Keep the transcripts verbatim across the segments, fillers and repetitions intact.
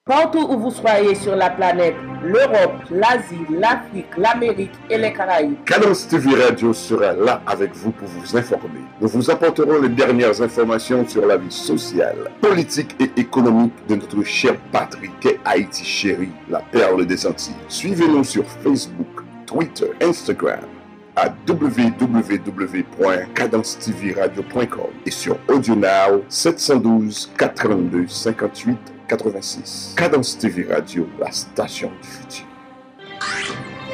Partout où vous soyez sur la planète, l'Europe, l'Asie, l'Afrique, l'Amérique et les Caraïbes. Cadence T V Radio sera là avec vous pour vous informer. Nous vous apporterons les dernières informations sur la vie sociale, politique et économique de notre chère patrie qu'est Haïti chérie, la perle des Antilles. Suivez-nous sur Facebook, Twitter, Instagram à w w w point cadence t v radio point com et sur AudioNow sept cent douze, quatre trente-deux, cinquante-huit, quatre-vingt-six. Cadence T V Radio, la station du futur.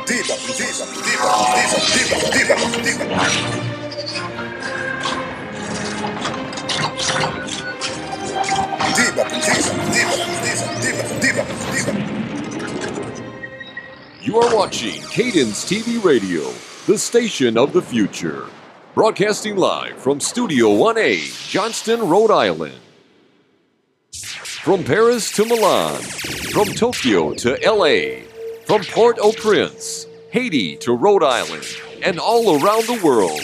Débat, débat, débat, débat, débat, débat, débat. Débat, débat, débat, débat, débat, débat, débat. You are watching Cadence T V Radio, the station of the future. Broadcasting live from Studio one A, Johnston, Rhode Island. From Paris to Milan, from Tokyo to L A, from Port-au-Prince, Haiti to Rhode Island, and all around the world,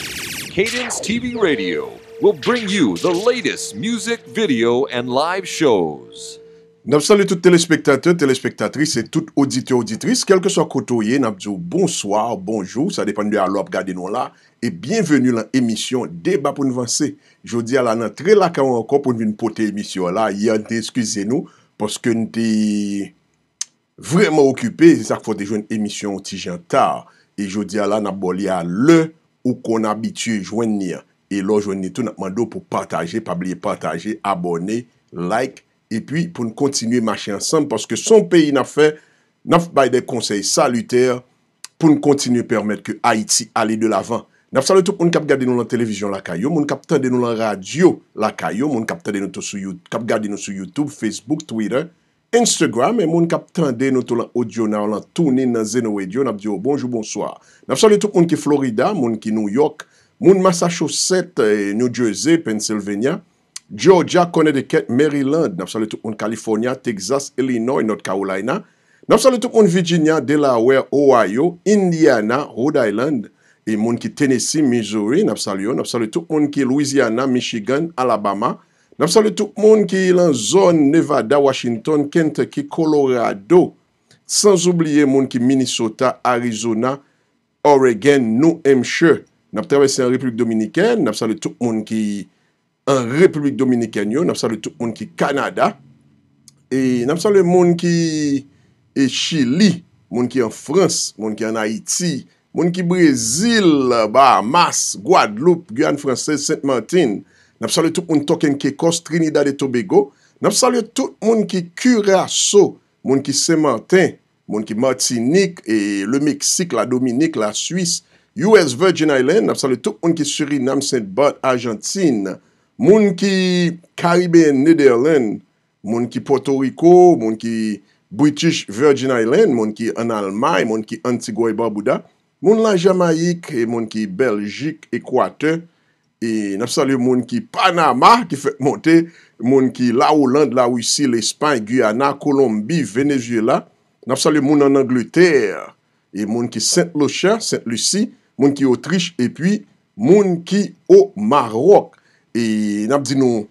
Cadence T V Radio will bring you the latest music, video, and live shows. N ap salye tout telespektatè, telespektatris e tout oditè, oditris, kèlkeswa kote w ye, n ap di w bonswa, bonjou, sa depann de alè w ap gade nou la, e byenveni lan emisyon Deba pou n vanse. Jodi a la, n antre lakay ou ankò pou n vin pote emisyon an la. Yè, n te eskize nou, paske n te vrèman okipe, se sa k fè w te jwenn emisyon yon ti jan ta. E jodi a la, n ap ba w li a lè ou konn abitye jwenn li an. E lè w jwenn li tou, n ap mande w pou pataje, pa bliye pataje, abòne, like, epi pou n kontinye mache ansanm, paske se yon peyi n ap fè, n ap bay de konsèy salitè pou n kontinye pèmèt ke Ayiti ale de lavan. N ap salye tout moun k ap gade nou lan televizyon lakay yo, moun k ap tande nou lan radyo lakay yo, moun k ap tande nou tou sou You-, k ap gade nou sou YouTube, Facebook, Twitter, Instagram, e moun k ap tande nou tou lan AudioNow, lan TuneIn, nan Zeno Radio, n ap di yo bonjou, bonswa. N ap salye tout moun ki Florida, moun ki New York, moun Massachusetts, eh, New Jersey, Pennsylvania, Georgia, Connecticut, Maryland. N ap salye tout moun California, Texas, Illinois, North Carolina. N ap salye tout moun Virginia, Delaware, Ohio, Indiana, Rhode Island, e moun ki Tennessee, Missouri, n ap salye yo. N ap salye tout moun ki Louisiana, Michigan, Alabama. N ap salye tout moun ki lan zòn Nevada, Washington, Kentucky, Colorado. San oubliye moun ki Minnesota, Arizona, Oregon, New Hampshire. N ap travèse an Repiblik Dominikèn. N ap salye tout moun ki an Repiblik Dominikèn yo. N ap salye tout moun ki Kanada. E n ap salye moun ki, e Chili, moun ki an Frans, moun ki an Ayiti, moun ki Brezil, Bahamas, Gwadloup, Guyane Française, Sainte Martine. N ap salye tout moun Turks and Caicos, Trinidad et Tobago. N ap salye tout moun ki Curaçao, moun ki Sen Marten, moun ki Matinik, e le Meksik, la Dominik, la Swis, U S Virgin Island. N ap salye tout moun ki Surinam, Sent Bat, Ajantin, moun ki Caribbean, Netherlands, moun ki Pòtoriko, moun ki British Virgin Island, moun ki ann Almay, moun ki Antigua e Barbuda, moun Lajamayik, e moun ki Bèljik, Ekwatè, e n ap salye moun ki Panama, ki fèk monte, moun ki Lawoland, Larisi, Lespay, Giyana, Kolonbi, Venezyela. N ap salye moun ann Angletè, e moun ki Sent Lisya, Sent Lisi, moun ki Otrich, epi moun ki o Mawòk. E n ap di nou,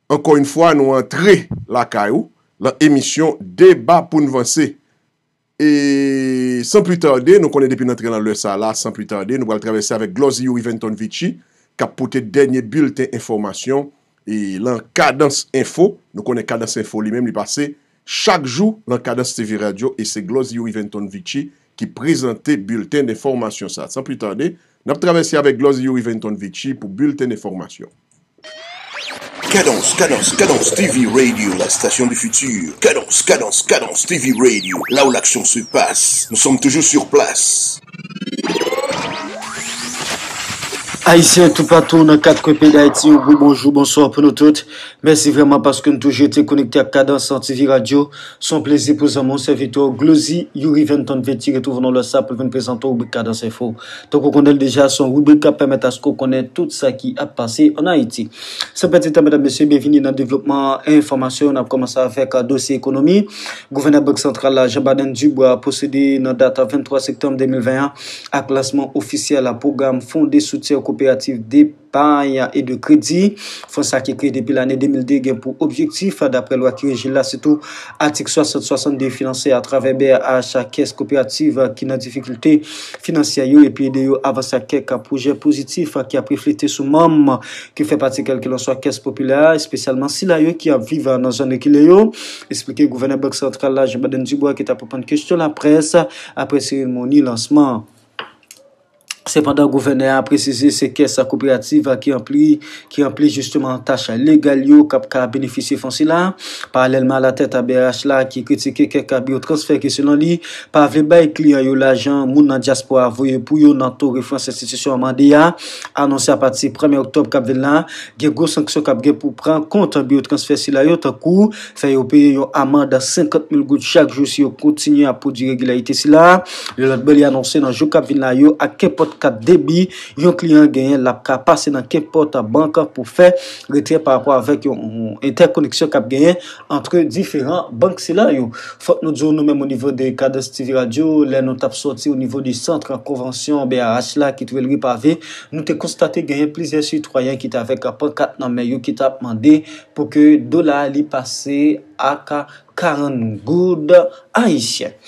ankò yon fwa, nou antre lakay ou, lan emisyon Deba pou n vanse. E san pli tade, nou konnen depi n antre lan lè sa la, san pli tade, nou pral travèse avèk Glozy Youri Venton Vici, k ap pote dènye bilten enfòmasyon, e lan Kadans Enfo. Nou konnen Kadans Enfo li menm, li pase chak jou lan Kadans T V Radio, e se Glozy Youri Venton Vici ki prezante bilten enfòmasyon sa. San pli tade, n ap travèse avèk Glozy Youri Venton Vici pou bilten enfòmasyon. Cadence, Cadence, Cadence T V Radio, la station du futur. Cadence, Cadence, Cadence T V Radio, là où l'action se passe. Nous sommes toujours sur place. Ayisyen toupatou nan kat kwen peyi Dayiti, yon gwo bonjou, bonswa pou nou tout. Mèsi vrèman paske nou toujou rete konekte ak Kadans T V Radio. Se yon plezi pou zanmi w, sèvitè w, Glozy Youri Venton Vici retwouve w nan lè sa pou l vin prezante w ribrik Kadans Enfo. Tankou w konnen l deja, se yon ribrik k ap pèmèt aske w konnen tout sa ki ap pase ann Ayiti. San pèdi tan, medam, mesye, byenvini nan devlopman enfòmasyon yo. N ap kòmanse avèk, a, dosye ekonomi. Gouvènè Bank Santral la, Jean Baden Dubois, pwosede nan dat venntwa septanm de mil ven an ak lansman ofisyèl a pwogram Fonds de soutien aux coopératives de d'épargne et de crédit. Fon sa ki kreye depi lane de mil de gen pou objektif, daprè lwa ki reji l la, sitou atik swasant, swasann de, finanse atravè B R H kès koperativ ki nan difikilte finansyè yo epi ede yo avanse ak kèk pwojè pozitif ki ap reflete sou manm ki fè pati kèlkelanswa kès popilè a, espesyalman sila yo ki ap viv nan zòn rekile yo, eksplike gouvènè Bank Santral la, Jean Baden Dubois, ki t ap reponn kesyon laprès apre seremoni lansman an. Sepandan, gouvènè a presize se kès koperativ ki ranpli, ki ranpli jisteman tach legal yo k ap ka benefisye fon sila. Paralèlman, latèt B R H la ki kritike kèk biwo transfè ki, selon li, pa vle bay kliyan yo lajan moun nan dyaspora voye pou yo nan to referans enstitisyon an mande a, anonse apati premye oktòb k ap vin la, gen gwo sanksyon k ap gen pou pran kont biwo transfè sila yo, tankou fè yo peye yon amann senkant mil goud chak jou si yo kontinye ap pwodui iregilarite sila. Yon lòt bò, li anonse nan jou k ap vin la yo, ak kenpòt kat debi yon kliyan genyen, l ap ka pase nan kenpòt bank pou fè retrè pa rapò avèk yon entèkoneksyon k ap genyen ant diferan bank sila yo. Fòk nou di w, nou menm, o nivo de Kadans T V Radio, lè nou t ap sòti o nivo de sant konvansyon B R H la ki twouve l Ripave, nou te konstate genyen plizyè sitwayen ki t avèk pankat nan men yo ki t ap mande pou ke dola a li pase ak karant goud ayisyen.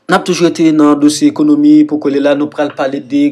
N ap toujou rete nan dosye ekonomi. Pou kounye la, nou pral pale de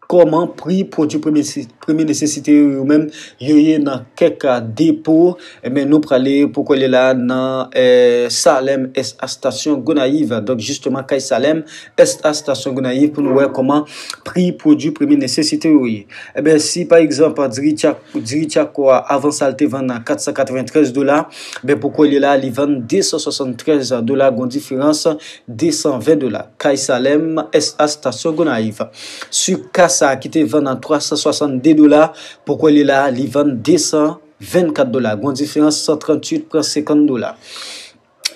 kòman pri pwodui premye nese-, premye nesesite yo, yo menm, yo ye nan kèk depo. Ebyen, nou prale pou kounye la nan, eh, Salem S A Stasyon Gonayiv. Donk, jisteman, kay Salem S A Stasyon Gonayiv pou nou wè kòman pri pwodui premye nesesite yo ye. Ebyen, si, pa egzanp, diri tchak-, diri tchako a, avan sa, l te vann a kat san katreventrèz dola, ebyen, pou kounye la, li vann de san swasanntrèz dola, gon diferans de san ven dola. Kay Salem S A Stasyon Gonayiv. Sik kasa ki te vann a twa san swasannde dola, pou kounye la, li vann de san vennkat dola. Gon diferans san tranntuit pwen senkant dola.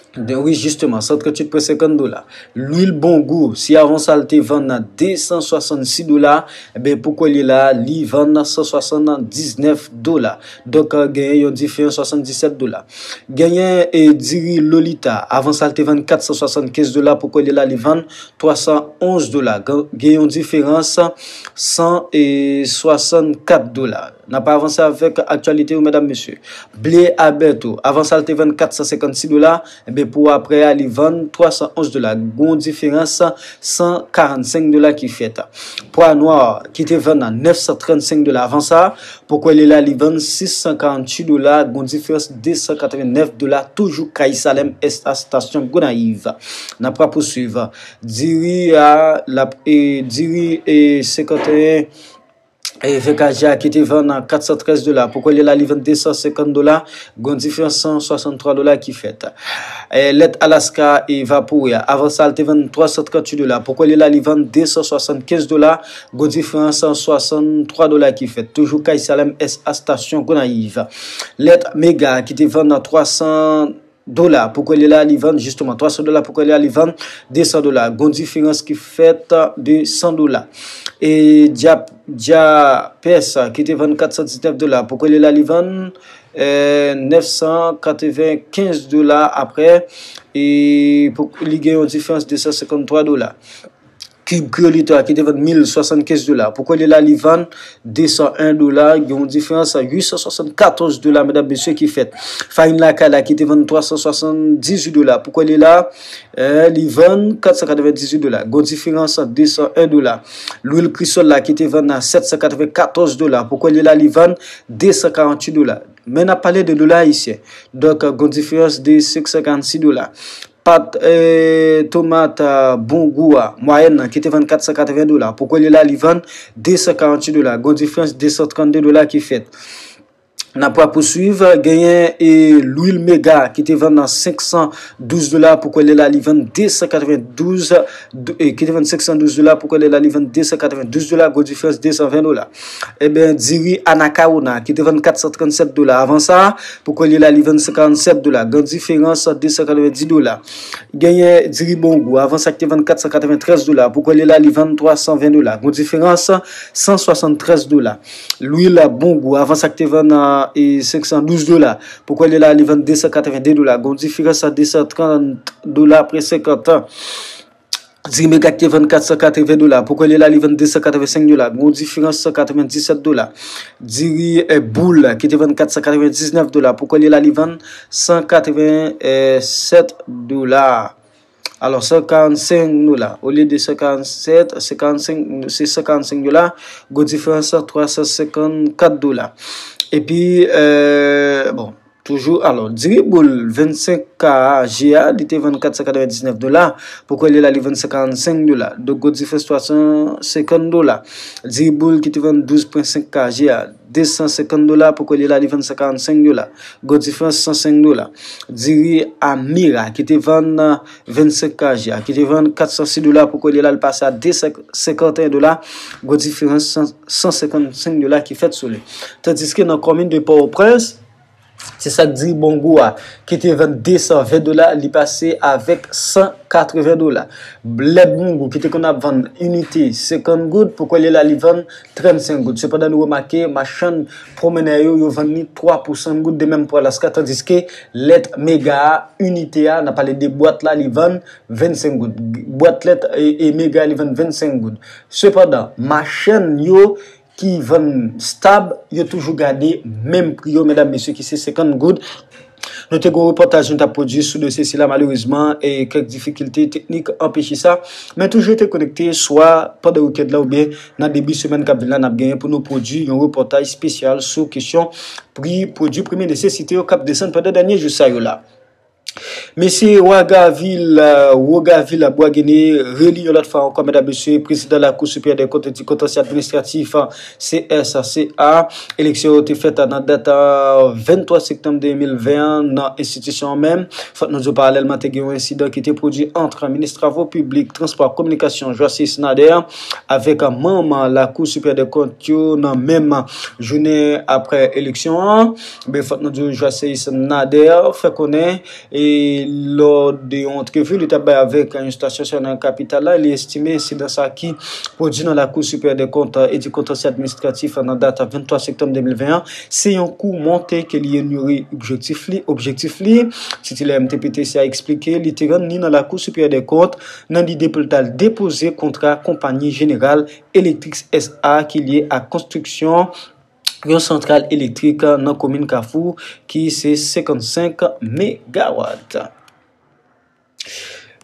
De, wi, jisteman, san tranntuit pwen senkant dola. Lwil Bongou, si avan sa l te vann a de san swasannsis dola, ebyen, pou kounye la, li vann a san swasanndiznèf dola. Donk, eh, genyen yon diferans swasanndisèt dola. Genyen, eh, diri Lolita, avan sa l te vann kat san swasannkenz dola, pou kounye la, li vann twa san onz dola. Gen, gen yon diferans san swasannkat dola. N ap avanse avèk aktyalite yo, medam, mesye. Ble Alberto, avan sa l te vann kat san senkannsis dola, ebyen, pou aprè a, li vann twa san onz dola. Gon diferans san karannsenk dola ki fèt. Pwa nwa, ki te vann a nèf san trannsenk dola avan sa, pou kounye la, li vann sis san karanntuit dola, gon diferans de san katrevennèf dola, toujou kay Salem S A Stasyon Gonayiv. N ap rapousuiv. Diri a, l ap, e, diri, e, senkanteyen, e, venkaja ki te vann a kat san trèz dola, pou kounye la, li vann de san senkant dola, gon diferans san swasanntwa dola ki fèt. E, lèt Alaska evapore a, avan sa, l te vann twa san tranntuit dola, pou kounye la, li vann de san swasannkenz dola, gon diferans san swasanntwa dola ki fèt. Toujou kay Salem S A Stasyon Gonayiv. Lèt Mega ki te vann a twa san dola, pou kounye la, li vann, jisteman, twa san dola, pou kounye la, li vann de san dola. Gon diferans ki fèt de san dola. E Dya-, Dyapès ki te vann kat san diznèf dola, pou kounye la, li vann, eh, nèf san katrevenkenz dola aprè, e pou, li gen yon diferans de san senkanntwa dola. Kib Kriyolito a ki te vann mil swasannkenz dola, pou kounye la, li vann de san en dola, gen yon diferans uit san swasannkatòz dola, medam, mesye, ki fèt. Farin lakay la ki te vann twa san swasanndizuit dola, pou kounye la, eh, li vann kat san katrevendizuit dola, gon diferans de san en dola. Lwil Krisòl la ki te vann a sèt san katrevenkatòz dola, pou kounye la, li vann de san karanntuit dola. Men n ap pale de dola ayisyen. Donk, gon diferans de senk san karannsis dola. Pat, eh, tomat, ah, bon gou a, mwayèn nan, ki te vann kat san katreven dola, pou kounye la, li vann de san karanntuit dola. Gon diferans de san trannde dola ki fèt. N ap rapousuiv, genyen, e, lwil Mega, ki te vann nan senk san douz dola, pou kounye la, li vann de san katrevendouz, e, ki te vann senk san douz dola, pou kounye la, li vann de san katrevendouz dola, gon diferans de san ven dola. Ebyen, diri Anacaona, ki te vann kat san trannsèt dola avan sa, pou kounye la, li vann san karannsèt dola. Gon diferans de san katrevendis dola. Genyen diri Bongou, avan sa ki te vann kat san katreventrèz dola, pou kounye la, li vann twa san ven dola. Gon diferans san swasanntrèz dola. Lwil Bongou, avan sa ki te vann, e, senk san douz dola, pou kounye la, li vann de san katrevende dola. Gon diferans de san trant dola apre senkant an. Diri mega ki te vann kat san katreven dola, pou kounye a li vann de san katreven senk dola. Gon diferans san katreven disèt dola. Diri, eh, boul ki te vann kat san katreven diznèf dola, pou kounye a li vann san katreven sèt dola. Alò, san karannsenk dola. Olye de san karannsenk, se karannsenk, se san karannsenk dola. Gon diferans twa san senkannkat dola. Epi, eh, bon, toujou, alò, diri boul vennsenk K G a, li te vann kat san katreven diznèf dola. Pou kounye a li vann san karannsenk dola. Donk, gon diferans twa san senkant dola. Diri boul ki te vann douz pwen senk K G a, de san senkant dola. Pou kounye a li vann san karannsenk dola. Gon diferans san senk dola. Diri amira ki te vann vennsenk K G a, ki te vann kat san sis dola. Pou kounye a li pase a de san senkanteyen dola. Gon diferans san senkannsenk dola ki fèt sou li. Tandiske nan komin de Pòtoprens, se sa k di bongo a, ki te vann de san ven dola, li pase avèk san katreven dola. Lèt bongo ki te konn ap vann inite senkant goud, pou kounye a li vann trannsenk goud. Sepandan, nou remake machann pwomennè yo, yo vann li twa pou san goud, de menm pou Alaska, tandiske lèt mega a, inite a, n ap pale de bwat la, li vann vennsenk goud. Bwat lèt e, e mega a, li vann vennsenk goud. Sepandan, machann yo ki vann stab, yo toujou gade menm pri yo, medam, mesye, ki se senkant goud. Nou te gen yon repòtaj nou t ap pwodui sou dosye sila, malerezman, e kèk difikilte teknik anpeche sa. Men toujou rete konekte, swa pandan wikèn lan oubyen nan debi semèn k ap vin la, n ap genyen pou nou pwodui yon repòtaj espesyal sou kesyon pri pwodui premye nesesite yo k ap desann pandan dènye jou sa yo la. Mesye Wagavil, euh, Wogavil Boisguéné, reli yon lòt fwa ankò, medam, mesye, prezidan Lakou Siperyè dè Kont e di Kontansye Administratif, C S C A. Eleksyon yo te fèt nan dat, euh, venntwa septanm de mil ven an nan enstitisyon an menm. Fòk nou di w, paralèlman, te gen yon ensidan ki te pwodui ant minis travo piblik, transpò ak kominikasyon, Joasséus Nader, avèk manm Lakou Siperyè dè Kont yo nan menm jounen apre eleksyon an. Ben, fòk nou di w, Joasséus Nader fè konnen, e lò de yon antrevi li t ap bay avèk yon estasyon sèlè nan kapital la, li estime ensidan sa ki pwodui nan Lakou Siperyè dè Kont e di Kontansye Administratif nan dat venntwa septanm de mil ven an, se yon kou monte ke li inyore objektif li, objektif li. Titilè M T P T C a eksplike li te rann li nan Lakou Siperyè dè Kont nan lide pou l t al depoze kontra konpayi jeneral Electrix S A ki lye ak konstriksyon yon santral elektrik nan komin Kafou ki se senkannsenk megawat.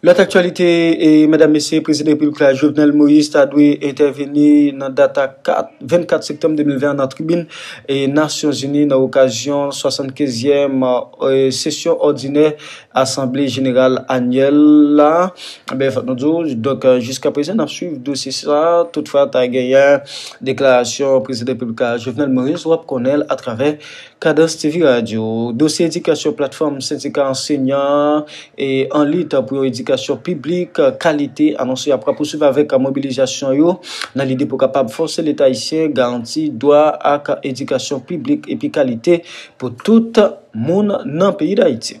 Lòt aktyalite, e, medam, mesye, prezidan repiblik la, Jovenel Moïse, ta dwe entèveni nan dat kat, vennkat septanm de mil ven an nan tribin, e, Nasyonzini nan okazyon swasannkenzyèm, e, sesyon òdinè Asanble Jeneral anyèl la. Ben, fòk nou di w, donk, e, jiskaprezan, n ap swiv dosye sa. Toutfwa, ta genyen deklarasyon prezidan repiblik la, Jovenel Moïse, w ap konnen l atravè Kadans T V Radio. Dosye edikasyon, platfòm sendika ansenyan e an lit pou yon edikasyon piblik kalite anonse y ap pouswiv avèk mobilizasyon yo nan lide pou kapab fòse Leta ayisyen garanti dwa ak edikasyon piblik epi kalite pou tout moun nan peyi Dayiti.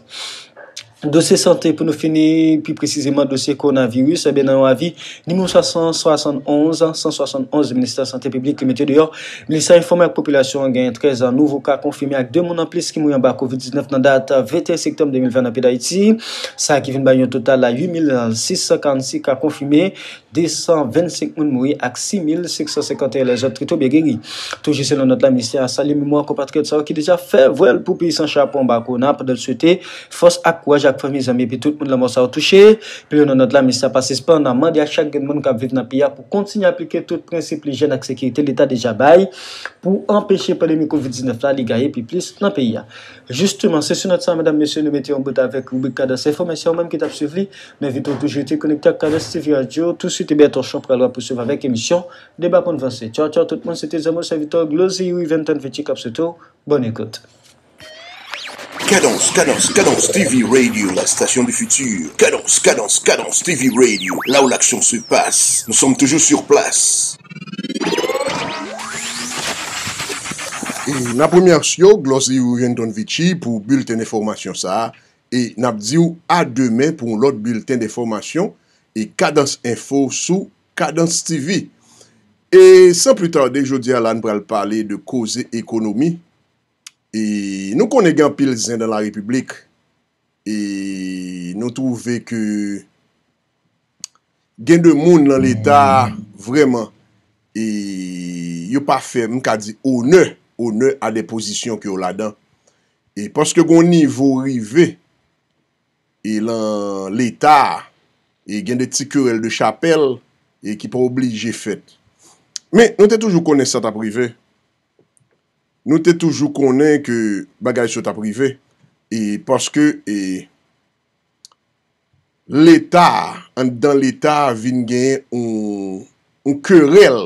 Dosye sante pou nou fini, pi presizeman dosye kowonaviris, ebyen nan yon avi nimewo san swasannonz, san swasannonz Ministè Sante Piblik ki mete deyò, Ministè a enfòme ak popilasyon an genyen trèz nouvo ka konfime ak de moun anplis ki mouri anba kovid diznèf nan dat venteyen septanm de mil ven nan peyi Dayiti. Sa ki vin bay yon total a uit mil sis san karannsis ka konfime, de san vennsenk moun mouri ak sis mil senk san senkanteyen lèzòt trete byen geri. Toujou selon nòt la, ministè a salye memwa konpatriyòt sa yo ki deja fè vwèl pou peyi san chapo anba kowona, pandan l swete fòs ak kouraj ak fanmi, zanmi epi tout moun lanmò sa yo touche. Pi lwen nan nòt la, ministè a pa sispann mande a chak grenn moun k ap viv nan peyi a pou kontinye aplike tout prensip lijyèn ak sekirite Leta deja bay pou anpeche pandemi kovid diznèf la li gaye pi plis nan peyi a. Jisteman, se sou nòt sa, medam, mesye, nou mete yon bout avèk ribrik Kadans Enfo. Mèsi a ou menm ki t ap swiv li. Nou envite w toujou rete konekte ak Kadans T V Radio. Touswit, Eber Torchon pral pouswiv avèk emisyon Deba pou n vanse. Tchaw, tchaw, tout moun. Se te zanmi w, sèvitè w, Glozy Riventon Fitchi k ap swete w bòn ekout. Cadence, Cadence, Cadence T V Radio, la station du futur. Cadence, Cadence, Cadence T V Radio, là où l'action se passe. Nous sommes toujours sur place. E n ap remèsye w, Glozy Riventon Fitchi, pou bilten enfòmasyon sa a. E n ap di w a demen pou yon lòt bilten enfòmasyon e Kadans Enfo sou Kadans T V. E san pli tade, jodi a la, n pral pale de koze ekonomi. E nou konnen gen anpil zen dan la repiblik. E nou twouve ke Gen de moun nan Leta a, vrèman, e yo pa fè, m ka di, onè, onè a de pozisyon ke yo ladan. E paske gen yon nivo rive, e lan Leta a, e gen de ti kerèl de chapèl, e ki pa oblije fèt. Men, nou te toujou konnen sa t ap rive. Nou te toujou konnen ke bagay sa t ap rive. E paske, e, Leta a, anndan Leta a vin genyen yon, yon kerèl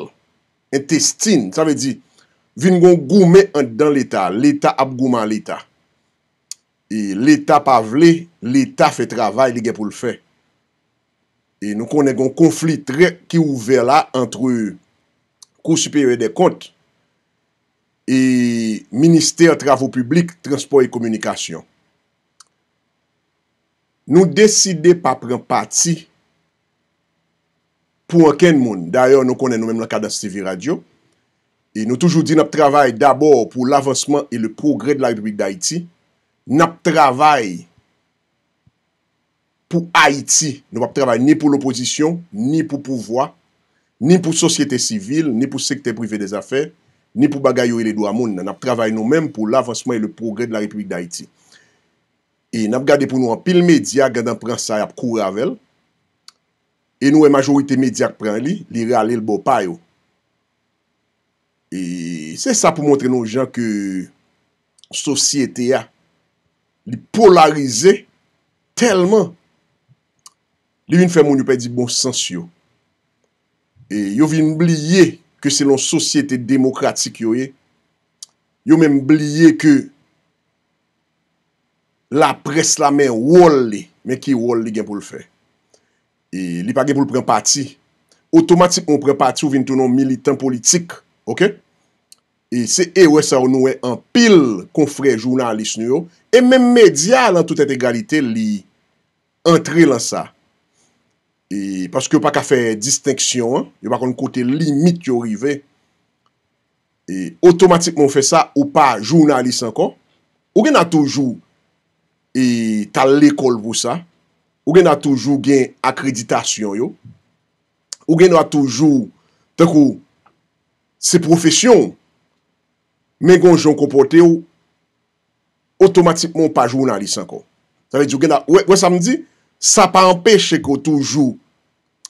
entestin. Sa vle di, vin gen yon goumen anndan Leta a. Leta ap goumen a Leta. E Leta pa vle, Leta fè travay li gen pou l fè. E nou konnen gen yon konfli trè ki ouvè la ant Kou Siperyè dè Kont e Ministè Travo Piblik, Transpò e Kominikasyon. Nou deside pa pran pati pou ankenn moun. Dayè, nou konnen nou menm lan Kadans T V Radio, e nou toujou di n ap travay dabò pou lavansman e le progrès de la République d'Haïti. N ap travay pou Ayiti. Nou p ap travay ni pou lopozisyon, ni pou pouvwa, ni pou sosyete sivil, ni pou sektè prive dè zafè, ni pou bagay yo rele dwa moun nan. N ap travay nou menm pou lavansman e le progrès de la République d'Haïti. E n ap gade pou nou anpil medya gentan pran sa y ap kouri avè l. E nou wè majorite medya k pran li, li rale l bò pa yo. E se sa pou montre nou jan ke sosyete a, li polarize tèlman, li vin fè moun yo pèdi bon sans yo. E yo vin bliye ke se yon sosyete demokratik yo ye. Yo menm bliye ke laprès la, men wòl li, men ki wòl li gen pou l fè. E li pa gen pou l pran pati. Otomatikman, ou pran pati, ou vin tounen yon militan politik. Oke? E se erè sa yo nou wè anpil konfrè jounalis nou yo, e menm medya lan tout entegralite, li antre lan sa. E paske yo pa ka fè distenksyon an, yo pa konn kote limit yo rive. E otomatikman ou fè sa, ou pa jounalis ankò. Ou gen dwa toujou e t al lekòl pou sa. Ou gen dwa toujou gen akreditasyon yo. Ou gen dwa toujou, tankou, se pwofesyon w. Men gen yon jan w konpòte w, otomatikman w pa jounalis ankò. Sa vle di, w gen dwa, w wè, w wè sa m di? Sa pa anpeche ke w toujou,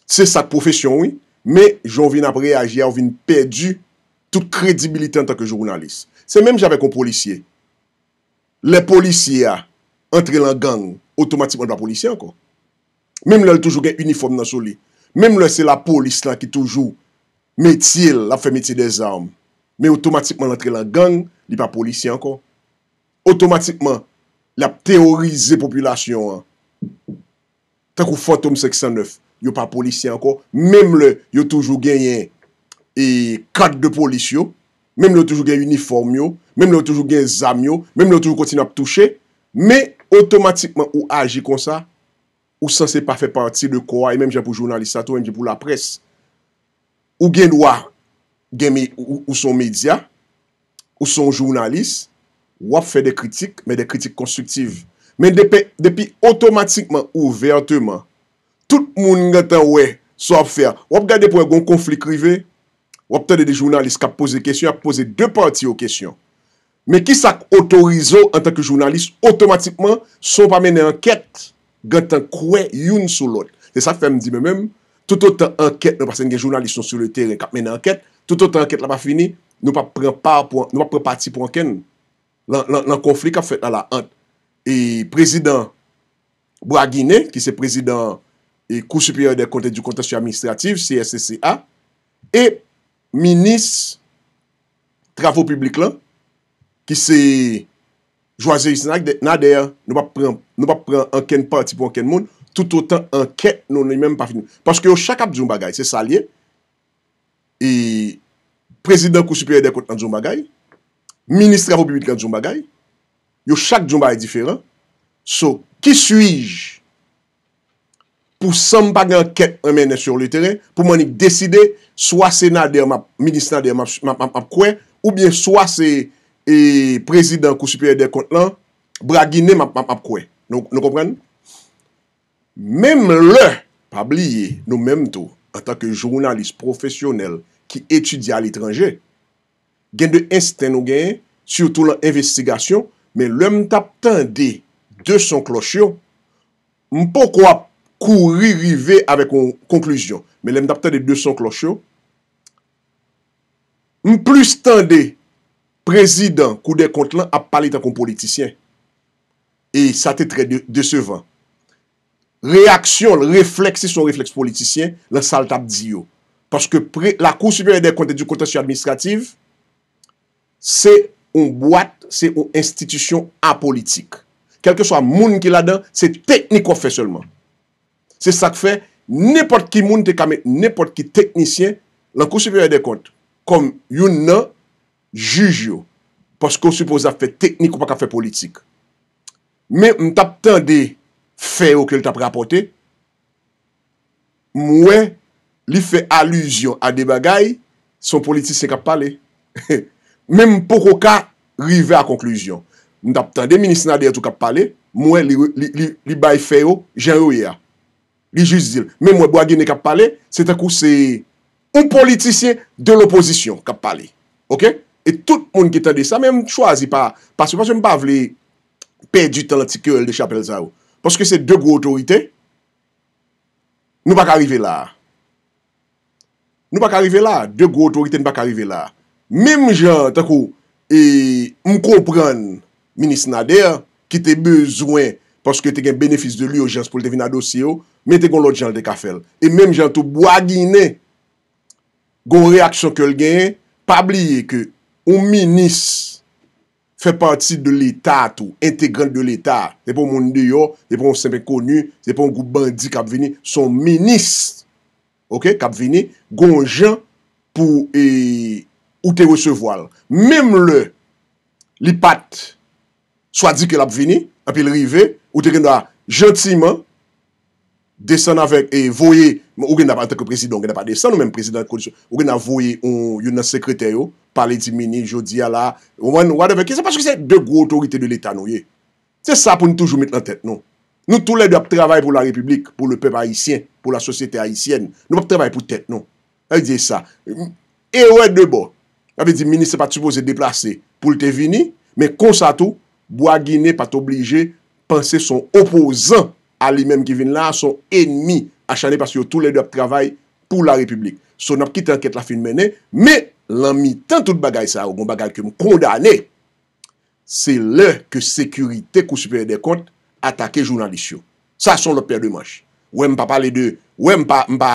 se sa k pwofesyon w, wi, men jan w vin ap reyaji a, w vin pèdi tout kredibilite antanke jounalis. Se menm jan avèk yon polisye. Lè polisye a antre lan gang, otomatikman l pa polisye ankò. Menm lè l toujou gen inifòm nan sou li. Menm lè se lapolis lan ki toujou metye l, l ap fè metye dèzam. Men otomatikman l antre lan gang, li pa polisye ankò. Otomatikman, l ap teworize popilasyon an. Tankou Fantom senk san nèf, yo pa polisye ankò. Menm lè yo toujou genyen e kad de polis yo, menm lè yo toujou gen inifòm yo, menm lè yo toujou gen zam yo, menm lè yo toujou kontinye ap touche, men otomatikman ou aji konsa, ou sanse pa fè pati de kò a, e menm jan pou jounalis la tou, menm jan pou laprès. Ou gen dwa gen me-, ou, ou se yon medya, ou se yon jounalis, w ap fè de kritik, men de kritik konstriktiv. Men depi, depi otomatikman, ouvèteman, tout moun gentan wè sa w ap fè a. W ap gade pou wè gen yon konfli k rive, w ap tande de jounalis k ap poze kesyon, y ap poze de pati yo kesyon. Men kisa k otorize w antanke jounalis otomatikman, san w pa mennen ankèt, gentan kwè youn sou lòt? Se sa k fè m di mwen menm, toutotan ankèt nan, paske n gen jounalis nou sou le teren k ap mennen ankèt, toutotan ankèt la pa fini, nou p ap pran pa pou, nou p ap pran pati pou ankenn lan, lan, lan konfli k ap fèt la, la ant e prezidan Braginet, ki se prezidan e Cour supérieure des comptes et du contentieux administratif, C S C C A, e minis travo piblik lan, ki se Joiseus Nader. Nou p ap pran, nou p ap pran ankenn pati pou ankenn moun, toutotan ankèt nou li menm pa fini. Paske yo chak ap di yon bagay, se sa l ye. E prezidan Kou Siperyè dè Kont lan di yon bagay, minis travo piblik lan di yon bagay, yo chak di yon bagay diferan. So, qui suis-je pou san m pa gen ankèt mwen mennen sur le terrain, pou m annik deside, swa se Nader m ap, minis Nader m ap, m ap, m ap, m ap kwè, oubyen swa se, e, prezidan Kou Siperyè dè Kont lan, Braginet m ap, m ap, m ap kwè. Nou, nou konprann? Menm lè Pa bliye, nou menm tou, antanke jounalis pwofesyonèl ki etidye aletranje, gen de ensten nou genyen, sitou lan envestigasyon, men lè m t ap tande de son klòch yo, m poko ap kouri rive avèk yon konklizyon, men lè m t ap tande de son klòch yo, m plis tande prezidan Kou dè Kont lan ap pale tankou yon politisyen. E sa te trè de- desevan. Reyaksyon l, reflèks, se yon reflèks politisyen, lan sa l t ap di yo. Paske pre- Lakou Siperyè dè Kont e di Kontansye Administratif, se yon bwat, se yon enstitisyon apolitik. Kèlkeswa moun ki ladan, se teknik w ap fè sèlman. Se sa k fè, nenpòt ki moun te ka met nenpòt ki teknisyen lan Kou Siperyè dè Kont kòm youn nan jij yo. Paske w sipoze ap fè teknik, ou pa ka fè politik. Men m t ap tande fè yo ke l t ap rapòte, m wè li fè alizyon a de bagay, se yon politisyen k ap pale. Men m poko ka rive a konklizyon. M t ap tande minis Nader tou k ap pale, m wè li, li, li, li bay fè yo jan yo ye a. Li jis di l. Men m wè Bois Guiné k ap pale, se tankou se yon politisyen de lopozisyon k ap pale. Oke? E tout moun ki tande sa, men m chwazi pa, paske, paske m pa vle pèdi tan lan ti kerèl de chapèl sa yo. Paske se de gwo otorite, nou pa ka rive la a. Nou pa ka rive la a. De gwo otorite, nou pa ka rive la a. Menm jan, tankou, e, m konprann minis Nader, ki te bezwen, paske te gen benefis de lijans pou l te vin a dosye yo, men te gen yon lòt jan l te ka fè l. E menm jan tou, Bois Guiné, gen yon reyaksyon ke l genyen, pa bliye ke yon minis fè pati de Leta tou, entegrant de Leta. Se pa yon moun deyò, se pa yon senp enkoni, se pa yon gwoup bandi k ap vini, se yon minis, oke, k ap vini, gon jan pou, e, ou te resevwa l. Menm lè li pa t swa di ke l ap vini, epi l rive, ou te gen dwa jantiman desann avèk, e, voye, ou gen dwa antanke prezidan, ou gen dwa pa desann, ou menm prezidan kondisyon, ou gen dwa voye yon, youn nan sekretè yo, pale di minis, jodi a la, ou konprann, whatever, ki se paske se de gwo otorite de Leta nou ye. Se sa pou n toujou met nan tèt nou. Nou toulède ap travay pou larepiblik, pou lepèp ayisyen, pou lasosyete ayisyèn. Nou p ap travay pou tèt nou. Sa vle di sa. Erè de bò. Sa vle di minis pa t sipoze deplase pou l te vini, men konsa tou, Bois Guiné pa t oblije panse se yon opozan a li menm ki vin la, se yon enmi acharne paske yo toulède ap travay pou larepiblik. So, n ap kite ankèt la fin mennen, men lan mitan tout bagay sa yo, gon bagay ke m kondane. Se lè ke sekirite Kou Siperyè dè Kont atake jounalis yo. Sa se yon lòt pè de manch. Ou wè m pa pale de, ou wè m pa, m pa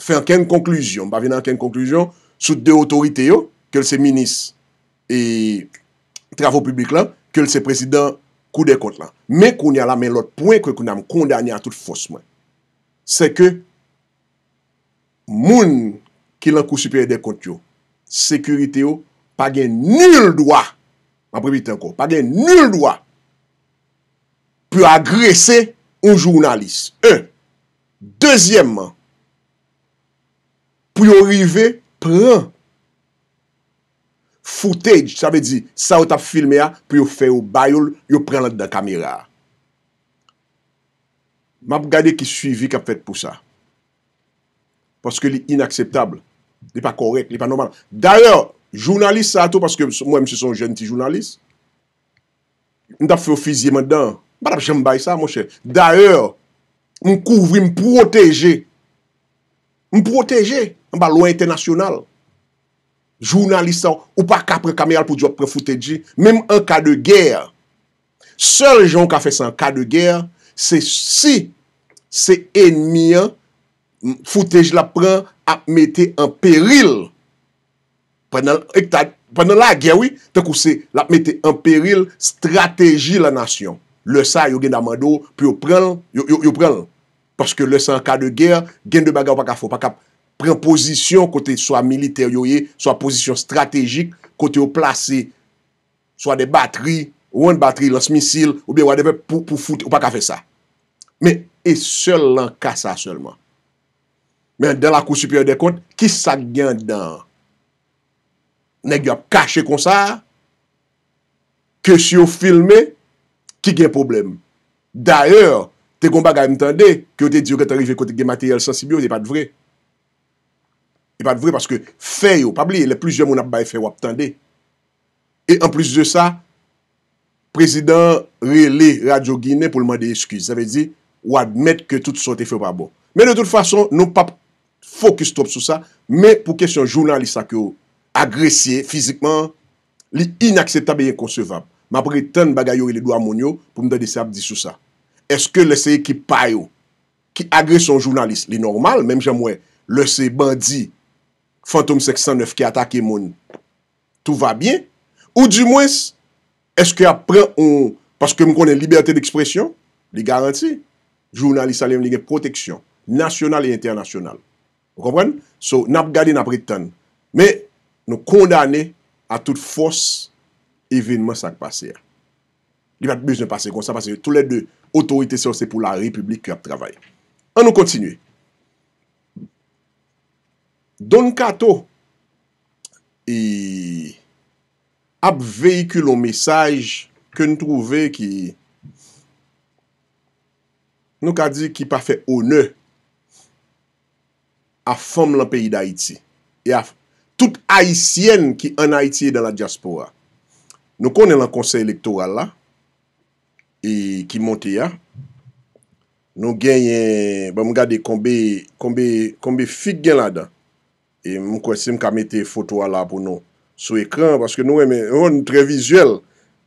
fè ankenn konklizyon, m pa vin a ankenn konklizyon sou de otorite yo, ke l se minis e travo piblik lan, ke l se prezidan Kou dè Kont lan. Men kounye a la, men lòt pwen ke kounye a m kondane a tout fòs mwen. Se ke moun ki lan Kou Siperyè dè Kont yo, sekirite yo pa gen nil dwa, m ap repete ankò, pa gen nil dwa pou yo agrese yon jounalis. En. Dezyèmman, pou yo rive pran footage, sa vle di, sa yo t ap filme a, pou yo fè yo ba yo l, yo pran l anndan kamera a. M ap gade ki swivi k ap fèt pou sa. Paske li inakseptab. Li pa kòrèk, li pa nòmal. Dayè, jounalis sa a tou, paske m wè misye se yon jèn ti jounalis, m t ap fè yo fiziye m anndan. M pa t ap janm bay sa, monchè. Dayè, m kouvri, m pwoteje. M pwoteje anba lwa entènasyonal. Jounalis sa, ou pa ka pran kamera l pou di w ap pran footage li, menm an ka de gè. Sèl jan w ka fè sa an ka de gè, se si se enmi an, footage l ap pran ap mete an peril. Pandan, pandan lagè, wi, tankou se l ap mete an peril estrateji lanasyon. Lè sa, yo gen dwa mande w pou yo pran l, yo, yo, yo pran l. Paske lè se an ka de gè, gen de bagay ou pa ka fè, ou pa ka pran pozisyon kote swa militè yo ye, swa pozisyon estratejik, kote yo plase swa de batri, ou konprann, batri, lans misil, oubyen whatever, pou, pou fout, ou pa ka fè sa. Men, e sèl nan ka sa sèlman. Men anndan Lakou Siperyè dè Kont, ki sa k gen anndan an? Nèg yo ap kache konsa a, ke si yo filme, ki gen pwoblèm. Dayè, Te gen yon bagay m tande, ke yo te di yo gentan rive kote gen materyèl sansib yo, e pa t vre. E pa t vre paske fè yo, pa bliye, lè plizyè moun ap bay fè, w ap tande. E anplis de sa, prezidan an rele Radyo Ginen pou l mande eskiz. Sa vle di, ou admèt ke tout sa w te fè yo pa bon. Men de tout fason, nou p ap fokis twòp sou sa, men pou kesyon jounalis sa ke yo agresye fizikman an, li inakseptab e enkonsevab. M ap ret tann bagay yo rele dwa moun yo pou m tande sa y ap di sou sa. Èske lè se ekip pa yo ki agrese yon jounalis, li nòmal, menm jan m wè lè se bandi, Fantom senk san nèf ki atake moun, tout va byen? Ou dimwens, èske y ap pran yon, paske m konnen libète dekspresyon, li garanti. Jounalis la, li menm, li gen pwoteksyon nasyonal e entènasyonal. Ou konprann? So, n ap gade, n ap ret tann. Men, nou kondane a tout fòs evènman sa k pase a. Li pa t bezwen pase konsa, paske toulède otorite sa yo, se pou la repiblik ke y ap travay. Ann nou kontinye. Don Kato, e, ap veyikile yon mesaj ke n twouve ki, nou ka di, ki pa fè onè a fanm lan peyi Dayiti e a tout Ayisyèn ki ann Ayiti e dan la dyaspora. Nou konnen lan konsèy elektoral la, e ki monte a, nou genyen, ban m gade konbe, konbe, konbe fi k gen ladan. E m kwè si m ka mete foto a la pou nou sou ekran, paske nou renmen, nou trè vizyèl.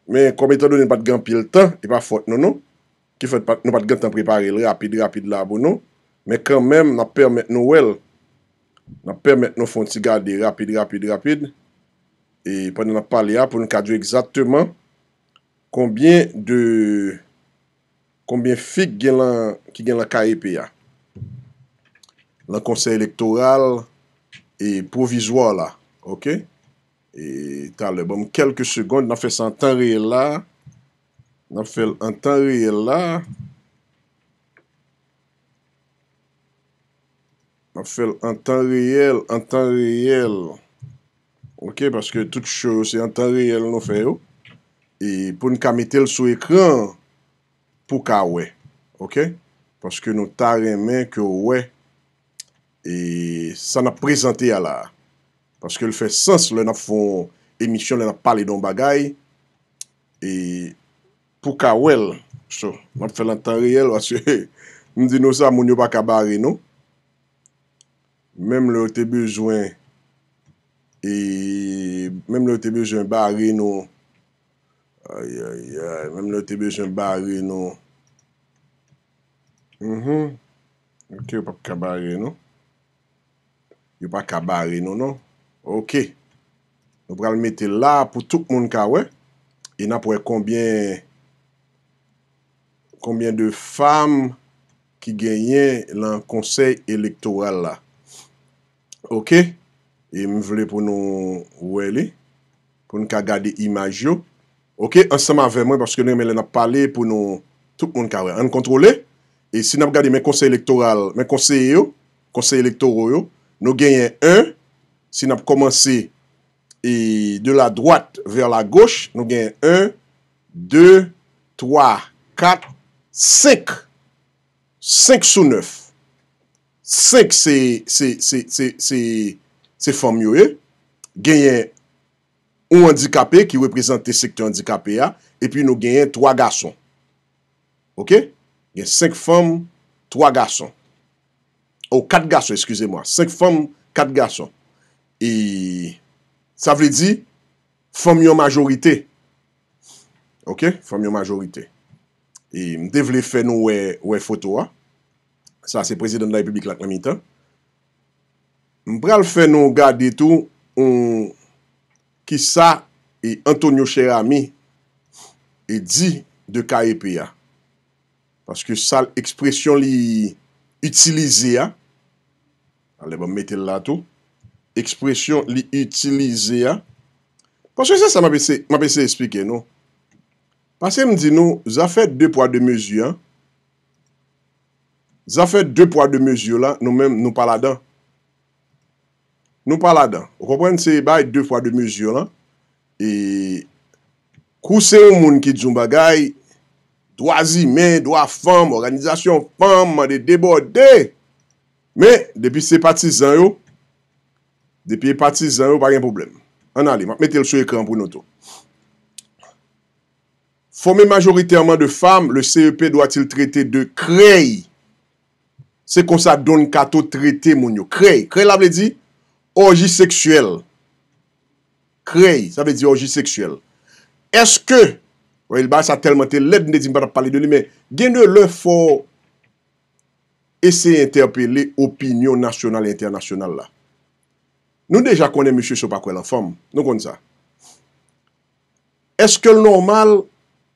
Men kòm etandone n pa t gen anpil tan, e pa fòt nou non. Ki fè pa, nou pa t gen tan prepare l rapid, rapid la pou nou. Men kanmenm, n ap pèmèt nou wè l. N ap pèmèt nou fè yon ti gade rapid, rapid, rapid. E pandan n ap pale a, pou n ka di w egzakteman konbyen de, konbyen fi k gen lan, ki gen lan K E P a. Lan konsèy elektoral e pwovizwa la. Oke? E talè, ban m kèlke segonn, n ap fè sa an tan reyèl la. N ap fè l an tan reyèl la. M ap fè l an tan reyèl, an tan reyèl. Oke, paske tout show yo se an tan reyèl nou fè yo. E pou n ka mete l sou ekran an, pou w ka wè. Oke? Paske nou ta renmen ke w wè, e, sa n ap prezante a la a. Paske l fè sans lè n ap fè yon emisyon, lè n ap pale de yon bagay, e pou w ka wè l. So, m ap fè l an tan reyèl, paske m di nou sa, moun yo pa ka bare nou. Menm lè yo te bezwen, e, menm lè yo te bezwen bare nou, ay, ay, ay, menm lè yo te bezwen bare nou. Mhm. Oke, yo p ap ka bare nou. Yo pa ka bare nou, non. Oke. Nou pral mete l la pou tout moun ka wè. E n ap wè konbyen, konbyen de fanm ki genyen lan konsèy elektoral la. Oke? E m vle pou nou wè li, pou n ka gade imaj yo. Oke? Ansanm avè mwen, paske nou renmen lè n ap pale pou nou, tout moun ka wè. Ann kontwole. E si n ap gade, men konsèy elektoral, men konseye yo, konsèy elektoro yo, nou genyen en, si n ap kòmanse, e de la dwat vè la goch, nou genyen en, de, twa, kat, senk. Senk sou nèf. Senk se, se, se, se, se, se fanm yo ye. Genyen yon andikape ki reprezante sektè andikape a, epi nou genyen twa gason. Oke? Gen senk fanm, twa gason. O, kat gason, eskize mwa. Senk fanm, kat gason. E sa vle di, fanm yo an majorite. Oke? Fanm yo an majorite. E m te vle fè nou wè, wè foto a. Sa se prezidan de la repiblik la k nan mitan. M pral fè nou gade tou, on, kisa e Antonio Cheramy e di de K E P a. Paske sa l, ekspresyon li itilize a, alè, ban m mete l la tou. Ekspresyon li itilize a. Paske se sa m ap eseye, m ap eseye eksplike nou. Paske m di nou, zafè de pwa de mezi a, zafè de pwa de mezi la, nou menm, nou pa ladan. Nou pa ladan. Ou konprann? Se bay de pwa de mezi lan. E kou se yon moun ki di yon bagay, dwa imen, dwa fanm, òganizasyon fanm, mande debòde. Men, depi se patizan yo, depi e patizan yo, pa gen pwoblèm. Ann ale, m ap mete l sou ekran pou nou tou. Formé majoritairement de femmes, le C E P doit-il traiter de krèy? Se konsa Don Kato trete moun yo. Krèy. Krèy la vle di òji seksyèl. Krèy, sa vle di òji seksyèl. Èske, wè, bagay sa tèlman te lèd, m te di m pa t ap pale de li, men gen de lè fò eseye entèpele opinyon nasyonal e entènasyonal la. Nou deja konnen mesye Cho pa kwè lan fanm. Nou konn sa. Èske l nòmal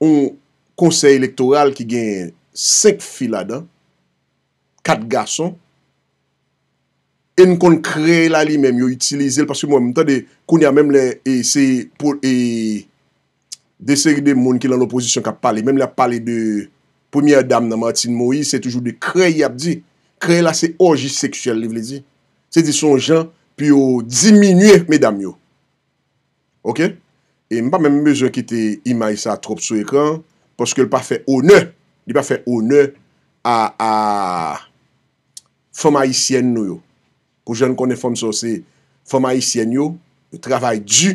yon konsèy elektoral ki gen senk fi ladan, kat gason, e n konn krèy la li menm, yo itilize l, paske mwen, m tande kounye a menm lè e se pou e de seri de moun ki lan lopozisyon k ap pale, menm lè y ap pale de premyè dam nan, Martine Moïse, se toujou de krèy y ap di. Krèy la se òji seksyèl, li vle di. Se di se yon jan pou yo diminye medam yo. Oke? E m pa menm bezwen kite imaj sa twòp sou ekran, paske l pa fè onè, li pa fè onè a, a fanm ayisyèn nou yo. Pou jan n konnen fanm sa yo, se fanm ayisyèn yo, yo travay di,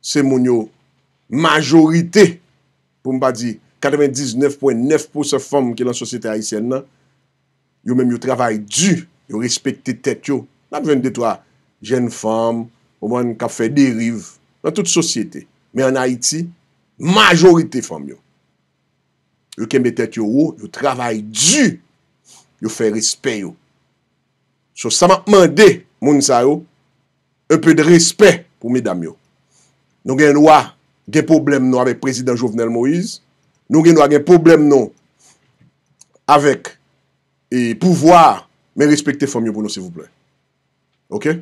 se moun yo, majorite, pou m pa di katrevendiznèf pwen nèf pousan fanm ki lan sosyete ayisyèn nan, yo menm yo travay di, yo respekte tèt yo. N ap jwenn de twa jèn fanm, konprann, k ap fè deriv nan tout sosyete. Men ann Ayiti, majorite fanm yo, yo kenbe tèt yo wo, yo travay di, yo fè respè yo. So, sa m ap mande moun sa yo, un peu de respect pou medam yo. Nou gen dwa gen pwoblèm nou avèk prezidan Jovenel Moïse. Nou gen dwa gen pwoblèm nou avèk e pouvwa, men respekte fanm yo pou nou, silvouplè. Oke?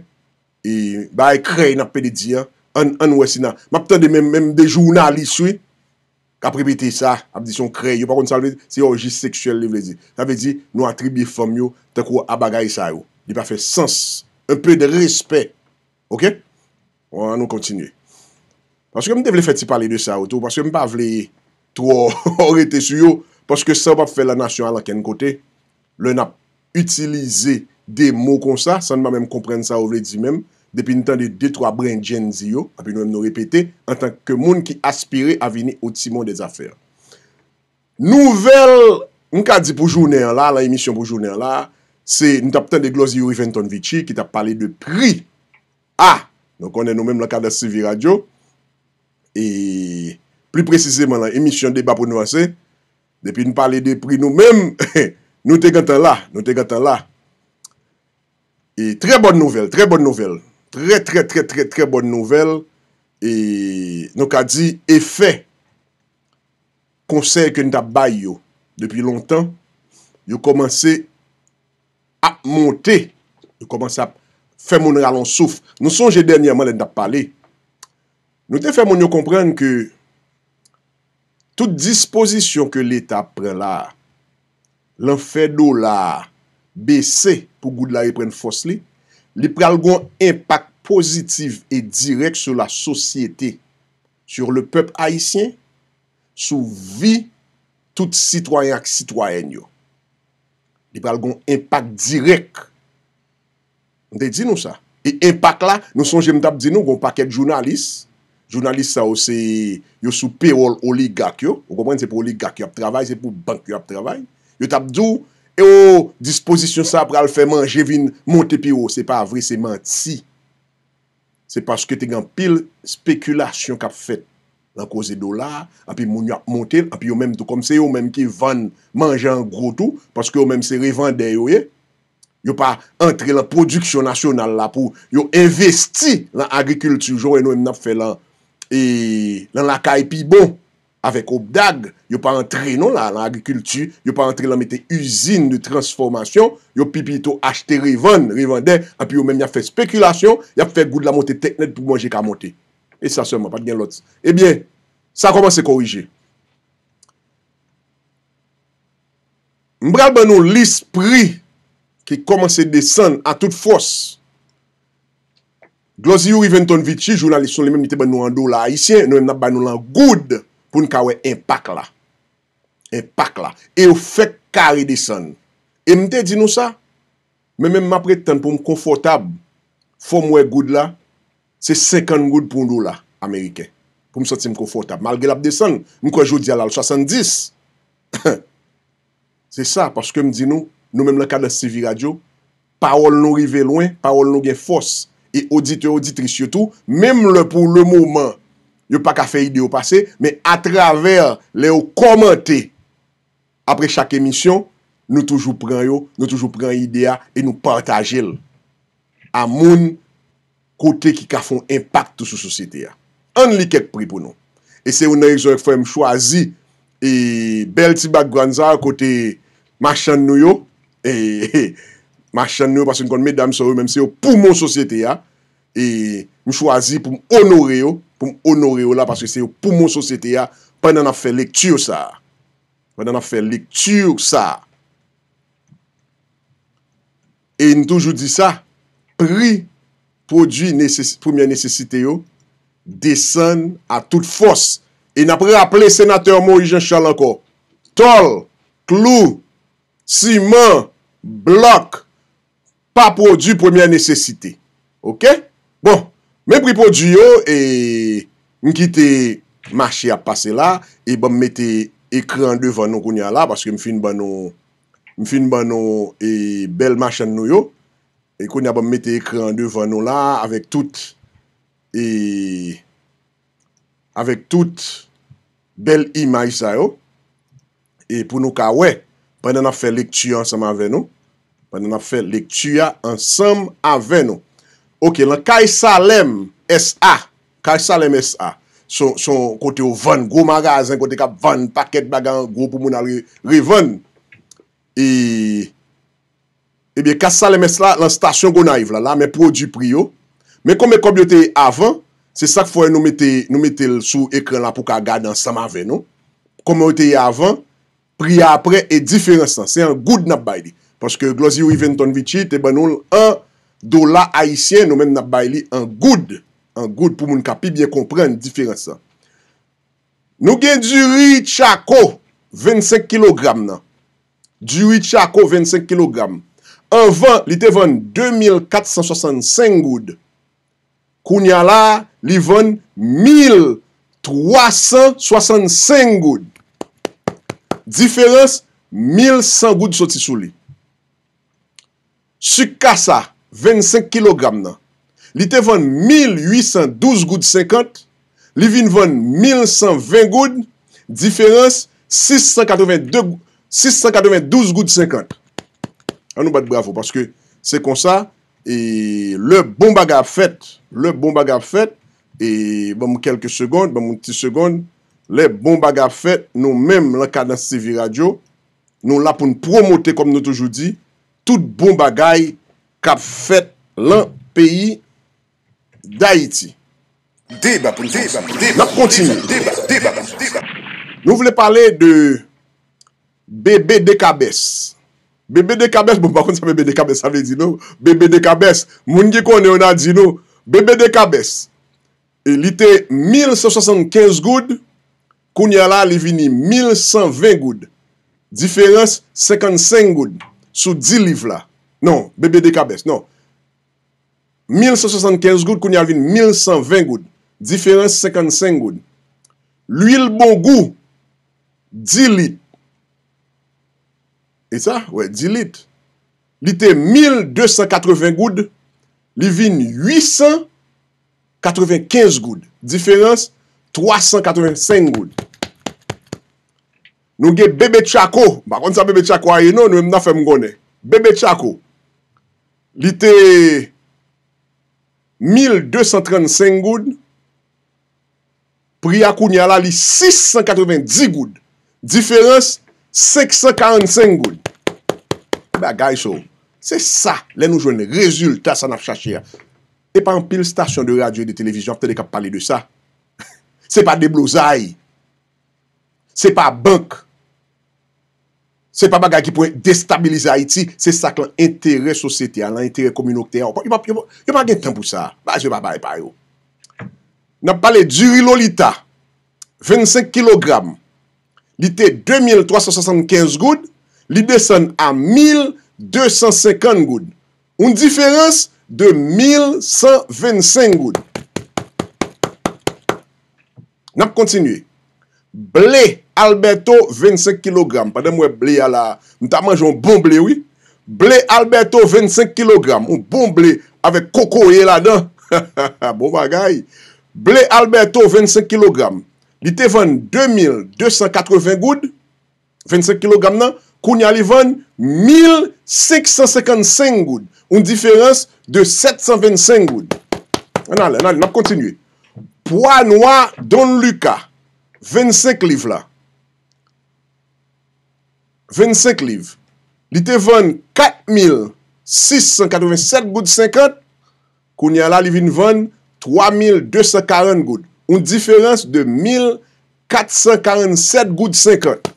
E bagay krèy n ap pede di an, ann, ann wè si n a, m ap tande menm, menm de jounalis, wi, k ap repete sa, ap di se yon krèy, yo pa konn sa l vle di, se òji seksyèl li vle di. Sa vle di, nou atribye fanm yo tankou a bagay sa yo. Li pa fè sans. Un peu de respect. Oke? Bon, ann nou kontinye. Paske m te vle fè ti pale de sa yo tou, paske m pa vle twò rete sou yo, paske sa yo p ap fè lanasyon al ankenn kote. Lè n ap itilize de mo konsa, san n pa menm konprann sa yo vle di menm, depi n tande de twa brenjen di yo, epi nou menm nou repete, antanke moun ki aspire a vini au timon des affaires. Nouvèl, m ka di pou jounen an la, lan emisyon pou jounen an la, se, n t ap tande Glozy Youri Venton Vichy ki t ap pale de pri. A! Nou konnen nou menm lan Kadans TV Radio, e pli presizeman lan emisyon Deba pou nou anse, depi n pale de pri nou menm, nou te gentan la, nou te gentan la. E trè bòn nouvèl, trè bòn nouvèl. Trè, trè, trè, trè, trè bòn nouvèl. E nou ka di efè konsèy ke n t ap bay yo depi lontan, yo kòmanse ap monte, yo kòmanse ap fè moun rale yon souf. Nou sonje dènyèman lè n t ap pale, nou te fè moun yo konprann ke tout dispozisyon ke Leta ap pran la a, lan fè dola a bese pou goud la reprann fòs li, li pral gen yon enpak pozitif e dirèk sou la sosyete, sur le peuple haïtien, sou vi tout sitwayen ak sitwayèn yo. Li pral gen yon enpak dirèk. M te di nou sa. E enpak la, nou sonje m t ap di nou, gen yon pakèt jounalis. Jounalis sa yo, se, yo sou pewòl oligak yo. Ou konprann, se pou oligak yo ap travay, se pou bank yo ap travay. Yo t ap di w, e o, dispozisyon sa pral fè manje vin monte pi wo. Se pa vre, se manti. Se paske te gen anpil espekilasyon k ap fèt lan koze dola a, anpi moun yo ap monte l, anpi yo menm tou, kòm se yo menm ki vann manje an gwo tou, paske yo menm se revandè yo ye, yo pa antre lan pwodiksyon nasyonal la pou yo envesti lan agrikilti, jan w wè nou menm n ap fè lan, e, lan lakay pi bon. Avèk OPDAG, yo pa antre non la, lan agrikilti, yo pa antre lan mete izin de transfòmasyon, yo pi pito achte revann, revandè, anpi yo menm y ap fè espekilasyon, y ap fè goud la monte tèt nèt pou manje ka monte. E sa sèlman, pa t gen lòt. Ebyen, sa kòmanse korije. M pral ban nou lis pri ki kòmanse desann a tout fòs. Glozy Youri Venton Vichy, jounalis nou, li menm li te ban nou an dola ayisyen, nou menm n ap ba nou l an goud pou n ka wè enpak la. enpak la. E yo fèk kare desann. E m te di nou sa, men menm m ap ret tann pou m konfòtab, fò m wè goud la, se senkant goud pou yon dola ameriken. Pou m santi m konfòtab. Malgre l ap desann, m kwè jodi a l al swasanndis. Se sa, paske m di nou, nou menm nan Kadans T V Radio, pawòl nou rive lwen, pawòl nou gen fòs. E oditè, oditris yo tou, menm lè pou le moman, yo pa ka fè ide yo pase, men atravè lè yo kòmante apre chak emisyon, nou toujou pran yo, nou toujou pran ide a e nou pataje l a moun kote ki ka fè yon enpak tou sou sosyete a. Ann li kèk pri pou nou. E se youn nan rezon k fè m chwazi e bèl ti background sa a kote machann nou yo, e machann nou yo, paske n konn medam sa yo, menm se yo poumon sosyete a, e m chwazi pou m onore yo, pou m onore yo la, paske se yo poumon sosyete a, pandan n ap fè lekti sa a. Pandan n ap fè lekti sa a. E n toujou di sa, pri pwodui neses-, premyè nesesite yo desann a tout fòs. E n ap raple senatè Moïse Jean Charles ankò, tòl, klou, siman, blòk, pa pwodui premyè nesesite. Oke? Bon, men pri pwodui yo, e m kite mache ap pase la, e ban m mete ekran an devan nou kounye a la, paske m fin ban nou, m fin ban nou e bèl machann nou yo. E kounye a ban m mete ekran an devan nou la, avèk tout, e avèk tout bèl imaj sa yo, e pou nou ka wè, pandan n ap fè lekti a ansanm avè nou, pandan n ap fè lekti a ansanm avè nou. Oke, lan Kay Salèm S A, Kay Salèm S A, se yon, se yon kote yo vann gwo magazen, kote k ap vann pakèt bagay an gwo pou moun al re-, revann. E Ebyen, Kay Salèm S la, lan estasyon Gonayiv la, la, men pwodui pri yo. Men konbyen kòb yo te ye avan, se sa k fè nou mete, nou mete l sou ekran la pou ka gade ansanm avè nou. Konbyen yo te ye avan, pri a apre e diferans lan. Se an goud n ap bay li. Paske Gloziou Yventon Vichy te ban nou l an dola ayisyen, nou menm n ap bay li an goud. An goud pou moun ka pi byen konprann diferans lan. Nou gen diri Tchako, vennsenk kilogram nan. Diri Tchako, vennsenk kilogram. Anvan, li te vann de mil kat san swasannsenk goud. Kounye a la, li vann mil twa san swasannsenk goud. Diferans, mil san goud soti sou li. Sik kasa, vennsenk kilogram nan, li te vann mil uit san douz goud senkant, li vin vann mil san ven goud, diferans, sis san katreven de, sis san katreven douz goud senkant. An nou bat bravo, paske se konsa, e lè bon bagay ap fèt, lè bon bagay ap fèt, e ban m kèlke segonn, ban m yon ti segonn, lè bon bagay ap fèt, nou menm, lan Kadans T V Radio, nou la pou n pwomote, kòm nou toujou di, tout bon bagay k ap fèt lan peyi Dayiti. Deba pou n fè ansanm. N ap kontinye. Deba, deba, deba. Nou vle pale de bebe dekabès. Bebe dekabès, bon, m pa konn sa bebe dekabès sa vle di, non. Bebe dekabès, moun ki konnen yo n a di nou, bebe dekabès. E li te mil san swasannkenz goud, kounye a la, li vini mil san ven goud. Diferans, senkannsenk goud sou dis liv la. Non, bebe dekabès, non. Mil san swasannkenz goud, kounye a vin mil san ven goud. Diferans, senkannsenk goud. Lwil Bongou, dis lit. E sa, wè, dis lit. Li te mil de san katreven goud, li vin uit san katrevenkenz goud. Diferans, twa san katrevensenk goud. Nou gen bebe Tchako. M pa konn sa bebe Tchako a ye non, nou menm n a fè m konnen. Bebe Tchako. Li te mil de san trannsenk goud. Pri a kounye a la, li sis san katrevendi goud. Diferans, senk san karannsenk goud. Bagay so. Se sa, lè nou jwenn rezilta sa n ap chache a. E pa anpil stasyon de radyo e de televizyon ap tande k ap pale de sa. Se pa deblozay. Se pa bank. Se pa bagay ki pou destabilize Ayiti. Se sa k lan enterè sosyete a, lan enterè kominotè a. Yo pa, yo pa, yo pa, yo pa gen tan pou sa. Baz yo pa bay pa yo. N ap pale diri Lolita, vennsenk kilogram. Li te de mil twa san swasannkenz goud, li desann a mil de san senkant goud. Yon diferans de mil san vennsenk goud. N ap kontinye. Ble Alberto vennsenk kilogram. Pandan m wè ble a la, m ta manje yon bon ble, wi. Ble Alberto vennsenk kilogram. Yon bon ble avèk kokoye ladan. Bon bagay. Ble Alberto vennsenk kilogram. Li te vann de mil de san katreven goud. Vennsenk kilogram nan, kounye a li vann mil senk san senkannsenk goud. Yon diferans de sèt san vennsenk goud. Ann ale, ann ale, n ap kontinye. Pwa nwa Don Luca, vennsenk liv la. Vennsenk liv. Li te vann kat mil sis san katreven sèt goud senkant. Kounye a la, li vin vann twa mil de san karant goud. Yon diferans de mil kat san karant sèt goud senkant.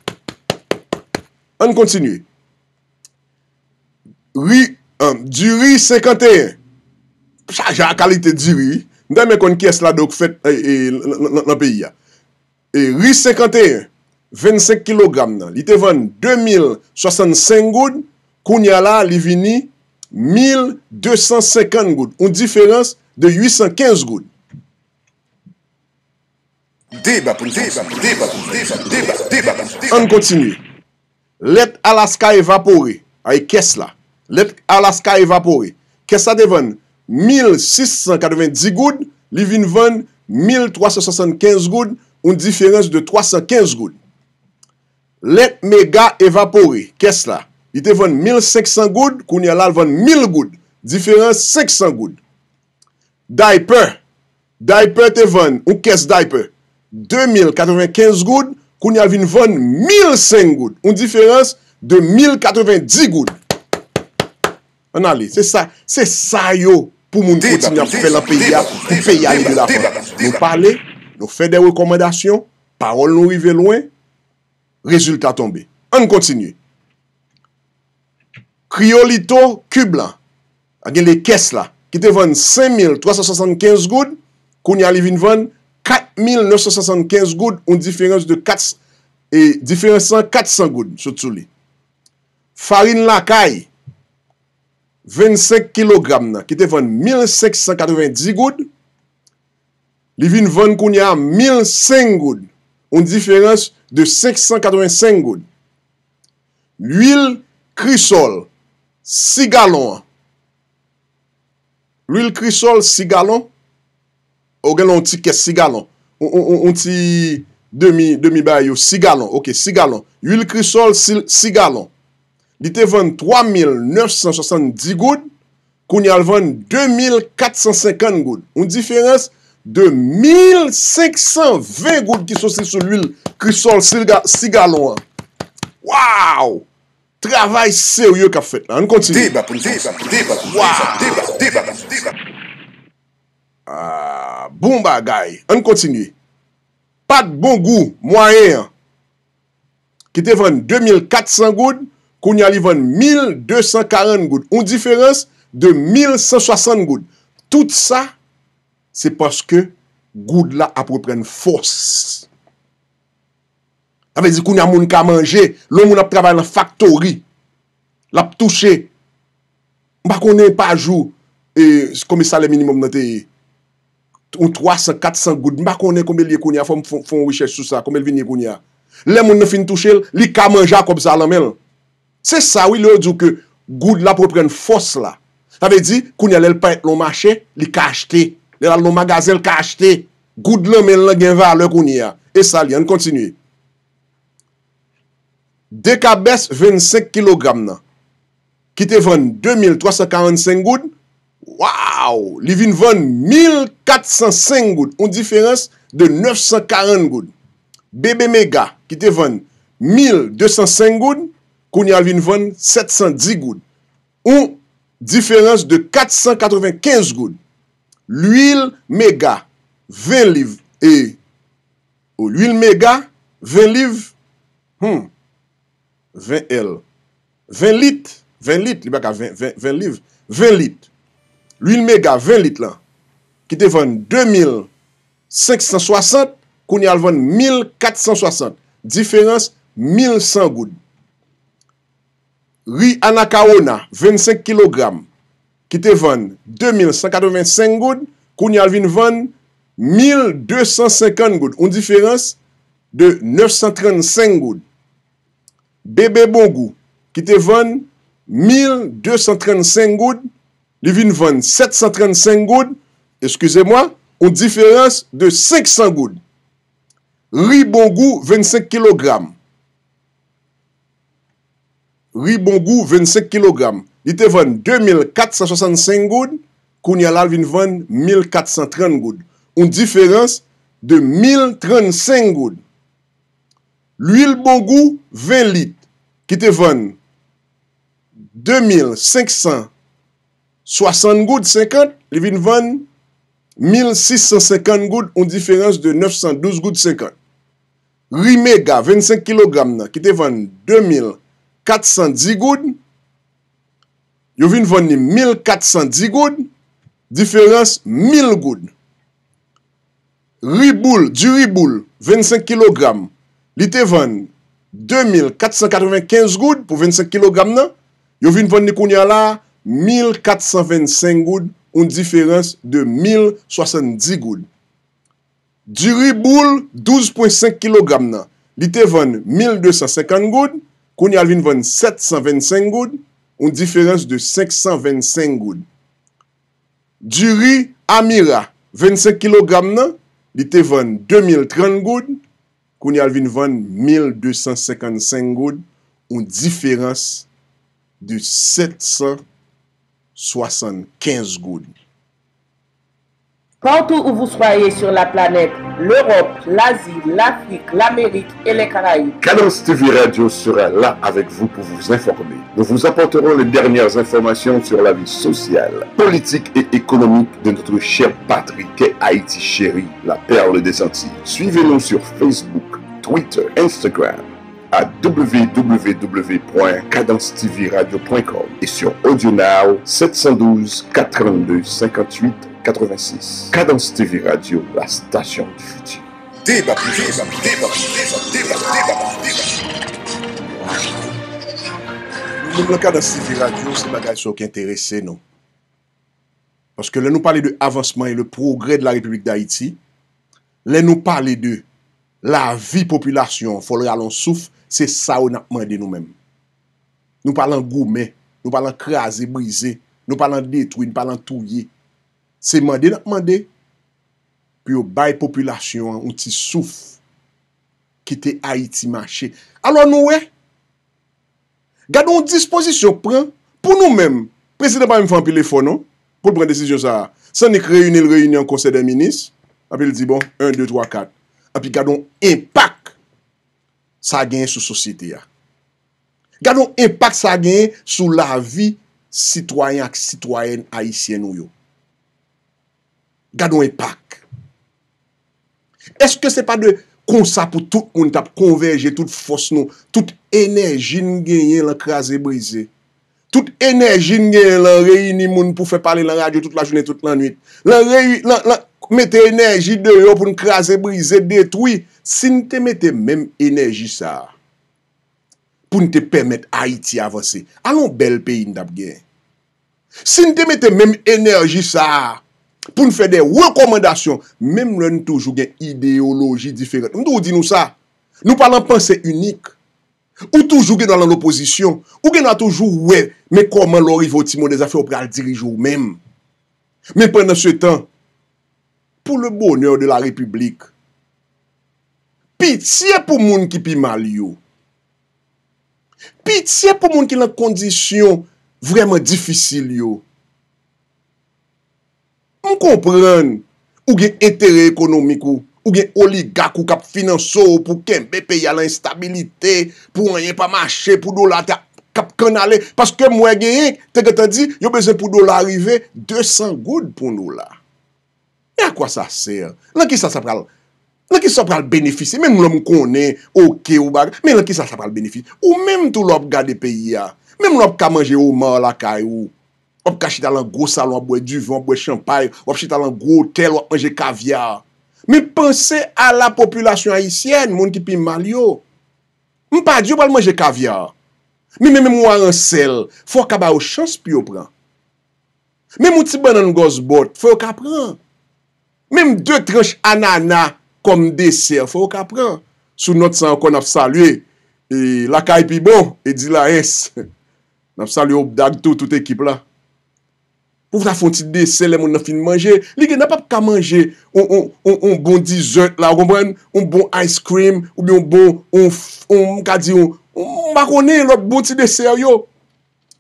Ann kontinye. Ri, an, diri senkanteyen. Chaje a kalite diri, wi. M ta renmen konn kiyès ladan yo k fèt, e, e, nan, nan, nan, nan peyi a. E, ri senkanteyen, vennsenk kilogram nan, li te vann de mil swasannsenk goud, kounye a la, li vini mil de san senkant goud, yon diferans de uit san kenz goud. Deba pou n fè ansanm, deba pou n fè ansanm, deba, deba pou n fè ansanm. Ann kontinye. Lèt Alaska evapore, ay kès la. Lèt Alaska evapore. Kès la te vann mil sis san katreven di goud, li vin vann mil twa san swasannkenz goud, yon diferans de twa san kenz goud. Lèt Mega evapore, kès la. Li te vann mil senk san goud, kounye a la, l vann mil goud. Diferans senk san goud. Diaper. Diaper te vann, yon kès diaper, de mil katrevenkenz goud, kounye a l vin vann mil senk goud. Yon diferans de mil katrevendi goud. Ann ale, se sa, se sa yo pou moun kontinye ap fè nan peyi a, pou peyi a leve lavan. Nou pale, nou fè de rekòmandasyon, pawòl nou rive lwen, rezilta tonbe. Ann kontinye. Kriyolito kib la, a gen le kès la, ki te vann senk mil twa san swasannkenz goud, kounye a li vin vann kat mil nèf san swasannkenz goud, yon diferans de kat, e diferans lan kat san goud sot sou li. Farin lakay, vennsenk kilogram nan, ki te vann mil senk san katrevendi goud, li vin vann kounye a mil senk goud, yon diferans de senk san katrevensenk goud. Lwil krisòl sis galon an. Lwil krisòl sis galon. Ou gen yon ti kès sis galon. Yon, yon, yon, yon ti demi, demi bagay yo sis galon. Oke, sis galon. Lwil krisòl sis, sis galon. Li te vann twa mil nèf san swasanndi goud. Kounye a l vann de mil kat san senkant goud. Yon diferans de mil senk san ven goud ki soti sou lwil krisòl sis ga-, sis galon an. Waw! Travay serye k ap fèt la. Ann kontinye. Deba pou n fè ansanm. Deba pou n fè ansanm. Deba, deba, deba. Ah, bon bagay. Ann kontinye. Pat bon gou, mwayen an, ki te vann de mil kat san goud, kounye a li vann mil de san karant goud. Yon diferans de mil san swasant goud. Tout sa, se paske goud la ap reprann fòs. Sa vle di kounye a moun ka manje, lè yon moun ap travay nan faktori, l ap touche, m pa konnen pa jou, e, konbyen salè minimòm nan te ye. Yon twa san, kat san goud. M pa konnen konbyen l ye kounye a, fò m fè, fè yon rechèch sou sa, konbyen l vin ye kounye a. Lè moun nan fin touche l, li ka manje a kòb sa a nan men l. Se sa wi, lè yo di w ke goud la ap reprann fòs la. Sa vle di, kounye a lè l parèt nan yon mache, li ka achte. Lè l al nan yon magazen, l ka achte. Goud nan men l lan gen valè kounye a. E sa l ye, ann kontinye. De kabès vennsenk kilogram nan, ki te vann de mil twa san karannsenk goud, waw, li vin vann mil kat san senk goud, yon diferans de nèf san karant goud. Bebe mega, ki te vann mil de san senk goud, kounye a l vin vann sèt san dis goud. Yon diferans de kat san katrevenkenz goud. Lwil mega, ven liv, e, o, lwil mega, ven liv, hmm, ven L. Ven lit, ven lit, li pa ka ven, ven, ven liv, ven lit. Lwil mega, ven lit lan, ki te vann de mil senk san swasant, kounye a l vann mil kat san swasant. diferans mil san goud. Ri Anacaona, vennsenk kilogram, ki te vann de mil san katrevensenk goud, kounye a l vin vann mil de san senkant goud, yon diferans de nèf san trannsenk goud. Bebe Bongou, ki te vann mil de san trannsenk goud, li vin vann sèt san trannsenk goud, eskize mwa, yon diferans de senk san goud. Ri Bongou, vennsenk kilogram. Ri Bongou, vennsenk kilogram. Li te vann de mil kat san swasannsenk goud, kounye a la, l vin vann mil kat san trant goud. Yon diferans de mil trannsenk goud. Lwil Bongou, ven lit, ki te vann de mil senk san swasant goud senkant, li vin vann mil sis san senkant goud, yon diferans de nèf san douz goud senkant. Ri Mega, vennsenk kilogram nan, ki te vann de mil kat san dis goud, yo vin vann li mil kat san dis goud, diferans mil goud. Ri Boul, diri Boul, vennsenk kilogram, li te vann de mil kat san katrevenkenz goud pou vennsenk kilogram nan, yo vin vann li kounye a la mil kat san vennsenk goud, yon diferans de mil swasanndis goud. Diri Boul, douz pwen senk kilogram nan, li te vann mil de san senkant goud, kounye a l vin vann sèt san vennsenk goud, yon diferans de senk san vennsenk goud. Diri Amira, vennsenk kilogram nan, li te vann de mil trant goud, kounye a l vin vann mil de san senkannsenk goud, yon diferans de sèt san swasannkenz goud. Partout où vous soyez sur la planète, l'Europe, l'Asie, l'Afrique, l'Amérique et les Caraïbes. Cadence T V Radio sera là avec vous pour vous informer. Nous vous apporterons les dernières informations sur la vie sociale, politique et économique de notre chère patrie qu'est Haïti chérie, la perle des Antilles. Suivez-nous sur Facebook, Twitter, Instagram à w w w point cadence t v radio point com et sur AudioNow sept cent douze, quatre trente-deux, cinquante-huit, quatre-vingt-six. Cadence T V Radio, la station du futur. Débat privé, débat privé, débat privé. Nou menm nan Cadence T V Radio, se bagay sa yo ki enterese nou. Paske lè nou pale de avansman e le progrès de la République d'Haïti, lè nou pale de lavi popilasyon an, fò l rale yon souf, se sa yo n ap mande nou menm. Nou pa lan goumen, nou pa lan kraze brize, nou pa lan detwi, nou pa lan touye. Se mande n ap mande pou yo bay popilasyon an yon ti souf, kite Ayiti mache. Alò nou wè, gade yon dispozisyon k pran pou nou menm. Prezidan pa menm fè anpil efò non, pou l pran desizyon sa a. Sa annik reyini l reyini an konsèy dè minis, epi l di bon, en, de, twa, kat. Epi gade yon enpak sa genyen sou sosyete a. Gade yon enpak sa genyen sou lavi sitwayen ak sitwayèn ayisyen nou yo. Gade yon enpak. Èske se pa de konsa pou tout moun t ap konvèje tout fòs nou, tout enèji n genyen lan kraze brize, tout enèji n genyen lan reyini moun pou fè pale lan radyo tout lajounen, tout lannwit, lan reyi, lan, lan mete enèji deyò pou n kraze brize, detwi? Si n te mete menm enèji sa a pou n te pèmèt Ayiti avanse, alon bèl peyi n t ap genyen. Si n te mete menm enèji sa a pou n fè de rekòmandasyon, menm lè n toujou gen ideyoloji diferan, m toujou di nou sa, nou pa lan panse inik. Ou toujou gen dwa lan lopozisyon, ou gen dwa toujou wè, men kòman lè w rive o timon dè zafè ou pral dirije ou menm. Men pandan se tan, pour le bonheur de la République, pitye pou moun ki pi mal yo. Pitye pou moun ki lan kondisyon vrèman difisil yo. M konprann ou gen enterè ekonomik ou, ou gen oligak ou k ap finanse w pou kenbe peyi a lan enstabilite, pou anyen pa mache, pou dola ta, k ap kannale. Paske m wè genyen te gentan di yo bezwen pou dola rive de san goud pou yon dola. Men a kwa sa sè? Lan kisa sa pral, lan kisa w pral benefisye? Menm lè m konnen, oke, ou bagay, men lan kisa sa pral benefisye? Ou menm tou lè w ap gade peyi a, menm lè w ap ka manje oma lakay ou, w ap ka chita lan gwo salon, w ap bwè diven, w ap bwè chanpay, w ap chita lan gwo otèl, w ap manje kavya. Men panse a la popilasyon ayisyèn, moun ki pi mal yo. M pa di yo pral manje kavya. Men menm yon aransèl, fò w ka ba yo chans pou yo pran. Menm yon ti bannann gòzbòt, fò yo ka pran. Menm de tranch anana kòm desè, fò yo ka pran. Sou nòt sa ankò, n ap salye, e, Lakay Pi Bon, Eddy Laurens. N ap salye Obdag tou, tout ekip la. Pou w ta fè yon ti desè lè moun nan fin manje, li gen nan p ap ka manje yon, yon, yon, yon bon dessert la, ou konprann? Yon bon ice cream, oubyen yon bon, yon, f- yon, m ka di yon, yon, m pa konnen lòt bon ti desè yo.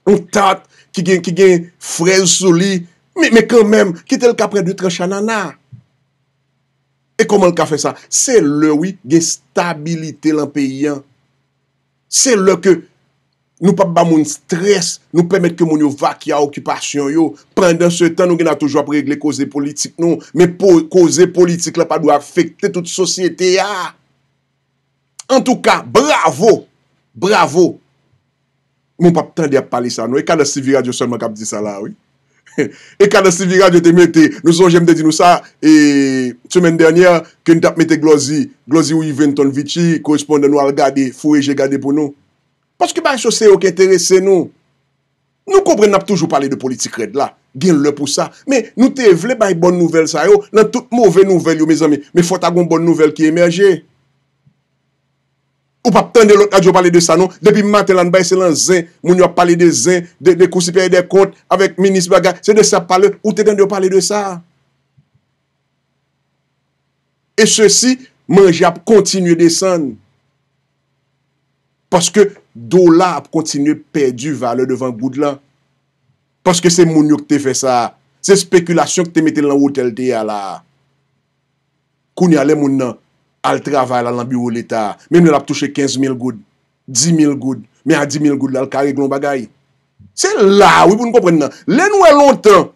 Yon tat ki gen, ki gen frèz sou li, men, men kanmenm, kite l ka pran de tranch anana. E kòman l ka fè sa? Se lè, wi, gen stabilite lan peyi an. Se lè ke nou p ap ba moun strès, nou pèmèt ke moun yo vakye a okipasyon yo. Pandan se tan, nou gen la toujou ap regle koze politik nou. Men po, koze politik la pa dwe afekte tout sosyete a. Antouka, bravo! Bravo! Mwen p ap tande ap pale sa, non. E Kadans T V Radio sèlman k ap di sa la, wi. E Kadans T V Radio te mete, nou sonje m te di nou sa, e, semèn dènyè, ke n t ap mete Glozy, Glozy Riventon Vichy, korespondan nou al gade, foure je gade pou nou. Paske bagay sa se yo ki enterese nou. Nou konprann n ap toujou pale de politik rèd la. Gen lè pou sa. Men nou te vle bay bòn nouvèl sa yo. Nan tout move nouvèl yo, mezanmi, men fò ta gon bòn nouvèl ki emèje. Ou p ap tande lòt radyo pale de sa, non. Depi maten la, n bay se lan zen. Moun yo ap pale de zen, de, de Kou Siperyè dè Kont, avèk minis bagay. Se de sa y ap pale. Ou te tande yo pale de sa? E sesi, manje ap kontinye desann. Paske dola ap kontinye pèdi valè devan goud lan. Paske se moun yo ki te fè sa. Se spekilasyon ki te mete l nan wotè l te ye a la a. Kounye a, lè moun nan al travay la nan biwo Leta a, menm lè l ap touche kenz mil goud, di mil goud, men a di mil goud la, l ka regle yon bagay. Se la a, wi, pou n konprann nan. Lè n wè lontan,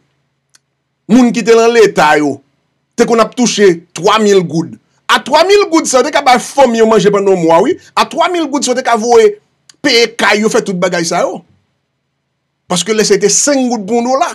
moun ki te lan Leta yo te konn ap touche twa mil goud. A twa mil goud sa yo te ka bay fanmi yo manje pandan yon mwa, wi. A twa mil goud sa yo te ka voye peye kay yo, fè tout bagay sa yo. Paske lè sa yo te senk goud pou yon dola.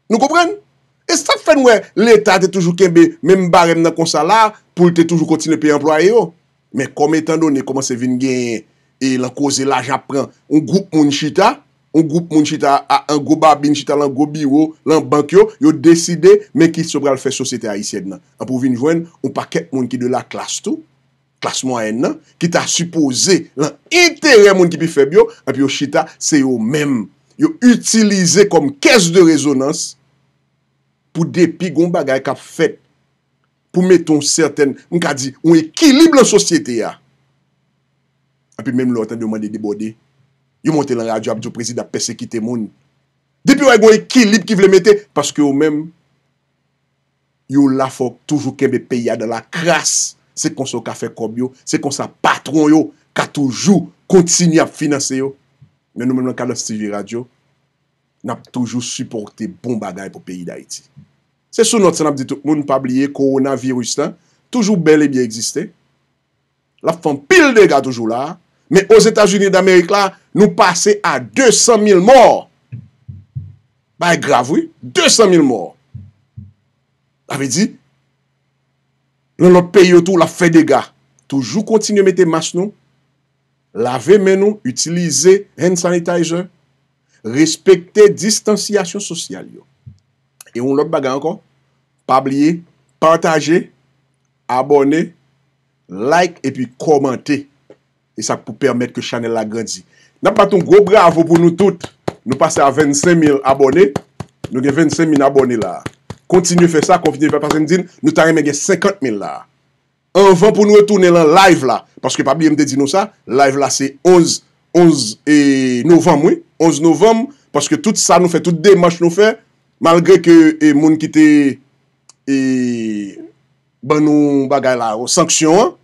Nou konprann? E sa k fè n wè Leta te toujou kenbe menm barèm nan konsa la pou l te toujou kontinye peye anplwaye yo. Men kòm etandone kòmanse vin genyen e lan koze lajan ap pran, yon gwoup moun chita, yon gwoup moun chita a, an gwo babin, chita lan gwo biwo, lan bank yo, yo deside men kisa yo pral fè sosyete ayisyèn nan. Anpi w vin jwenn yon pakèt moun ki de la klas tou, klas mwayèn nan, ki ta sipoze lan enterè moun ki pi fèb yo, anpi yo chita, se yo menm. Yo itilize kòm kès de rezonans pou depi gon bagay k ap fèt, pou mete yon sètèn, m ka di, yon ekilib lan sosyete a. Anpi menm lè w tande yo mande debòde, yo monte lan radyo ap di w prezidan ap pèsekite moun. Depi w wè gon ekilib ki vle mete, paske yo menm, yo la fò toujou kenbe peyi a dan la kras. Se konsa yo ka fè kòb yo, se konsa patwon yo ka toujou kontinye ap finanse yo. Men nou menm lan Kadans T V Radio, n ap toujou sipòte bon bagay pou peyi Dayiti. Se sou nòt sa n ap di tout moun, pa bliye kowonaviris lan toujou bèl e byen egziste. L ap fè anpil dega toujou la. Men Ozetazini Damerik la, nou pase a de san mil mò. Bagay grav, wi. De san mil mò. Sa vle di, nan lòt peyi yo tou, l ap fè dega. Toujou kontinye mete mas nou, lave men nou, itilize hand sanitizer, respekte distansyasyon sosyal yo. E yon lòt bagay ankò, pa bliye, pataje, abòne, like epi kòmante. E sa k pou pèmèt ke chanèl la grandi. N ap bat yon gwo bravo pou nou tout. Nou pase a vennsenk mil abòne. Nou gen vennsenk mil abòne la. Kontinye fè sa, kontinye fè, paske n di n, nou ta renmen gen senkant mil la. Anvan pou n retounen lan live la, paske pa bliye m te di nou sa, live la se onz, onz, e, novanm, wi, onz novanm, paske tout sa nou fè, tout demach nou fè, malgre ke, e, moun ki te, e, ban nou bagay la, sanksyon an,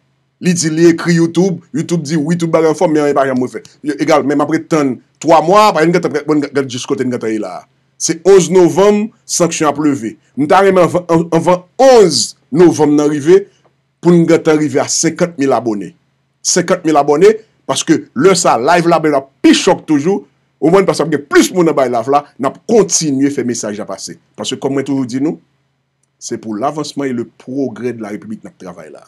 li di li ekri YouTube, YouTube di wi, tout bagay anfòm, men anyen pa janm refèt. Egal, men m ap ret tann twa mwa, paske n gentan, bon, gad jis kote n gentan ye la a. Se onz novanm, sanksyon ap leve. M ta renmen anvan, an- anvan onz novanm nan rive, pou n gentan rive a senkant mil abòne. Senkant mil abòne, paske lè sa a, live la ap pi chòk toujou, ou konprann, paske ap gen plis moun nan bay live la, n ap kontinye fè mesaj la pase. Paske kòm mwen toujou di nou, se pou lavansman e le pwogrè de la repiblik n ap travay la.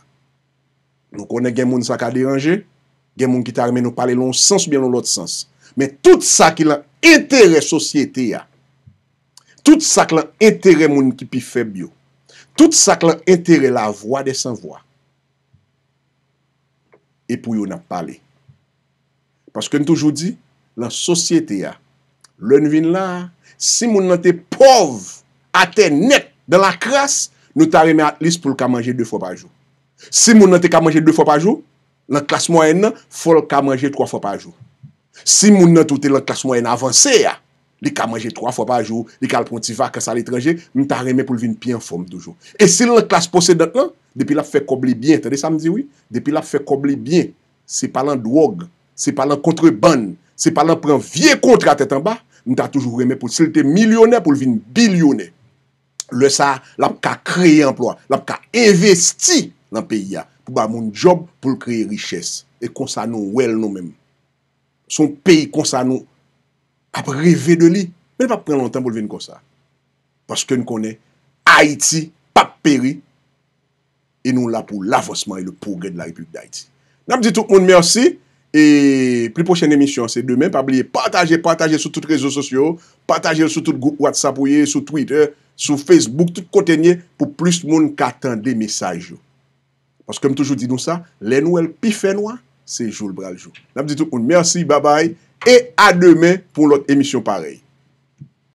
Nou konnen gen moun sa ka deranje, Gen moun ki ta renmen nou pale nan yon sans oubyen nan yon lòt sans. Men tout sa ki lan enterè sosyete a, tout sa k lan enterè moun ki pi fèb yo, tout sa k lan enterè lavwa dè sanvwa, e pou yo n ap pale. Paske n toujou di, lan sosyete a, lè n vin la a, si moun nan te pòv atè nèt, dan lakras, nou ta renmen at least pou l ka manje de fwa pa jou. Si moun nan te ka manje de fwa pa jou, lan klas mwayèn nan, fò l ka manje twa fwa pa jou. Si moun nan tou te lan klas mwayèn avanse a, li ka manje twa fwa pa jou, li ka al pran yon ti vakans aletranje, m ta renmen pou l vin pi anfòm toujou. E si l lan klas posedant lan, depi l ap fè kòb li byen, tande sa m di wi, depi l ap fè kòb li byen, se pa lan dwòg, se pa lan kontrebann, se pa lan pran vye kontra tèt anba, m ta toujou renmen pou l, si l te milyonè, pou l vin bilyonè. Lè sa a, l ap ka kreye anplwa, l ap ka envesti lan peyi a, pou ba moun djòb, pou l kreye richès. E konsa nou wè l nou menm. Se yon peyi konsa nou ap reve de li. Men l p ap pran lontan pou l vin konsa. Paske n konnen Ayiti p ap peri e nou la pou lavansman e le pwogrè de la Repiblik d Ayiti. N ap di tout moun mèsi e pli pwochèn emisyon se demen. Pa bliye pataje, pataje sou tout rezo sosyo, pataje l sou tout gwoup WhatsApp ou ye, sou Twitter, sou Facebook, tout kote n ye, pou plis moun ka tande mesaj yo. Paske m toujou di nou sa, lè n wè l pi fè nwa, se jou l pral jou. N ap di tout moun mèsi, babay, e a demen pou yon lòt emisyon parèy.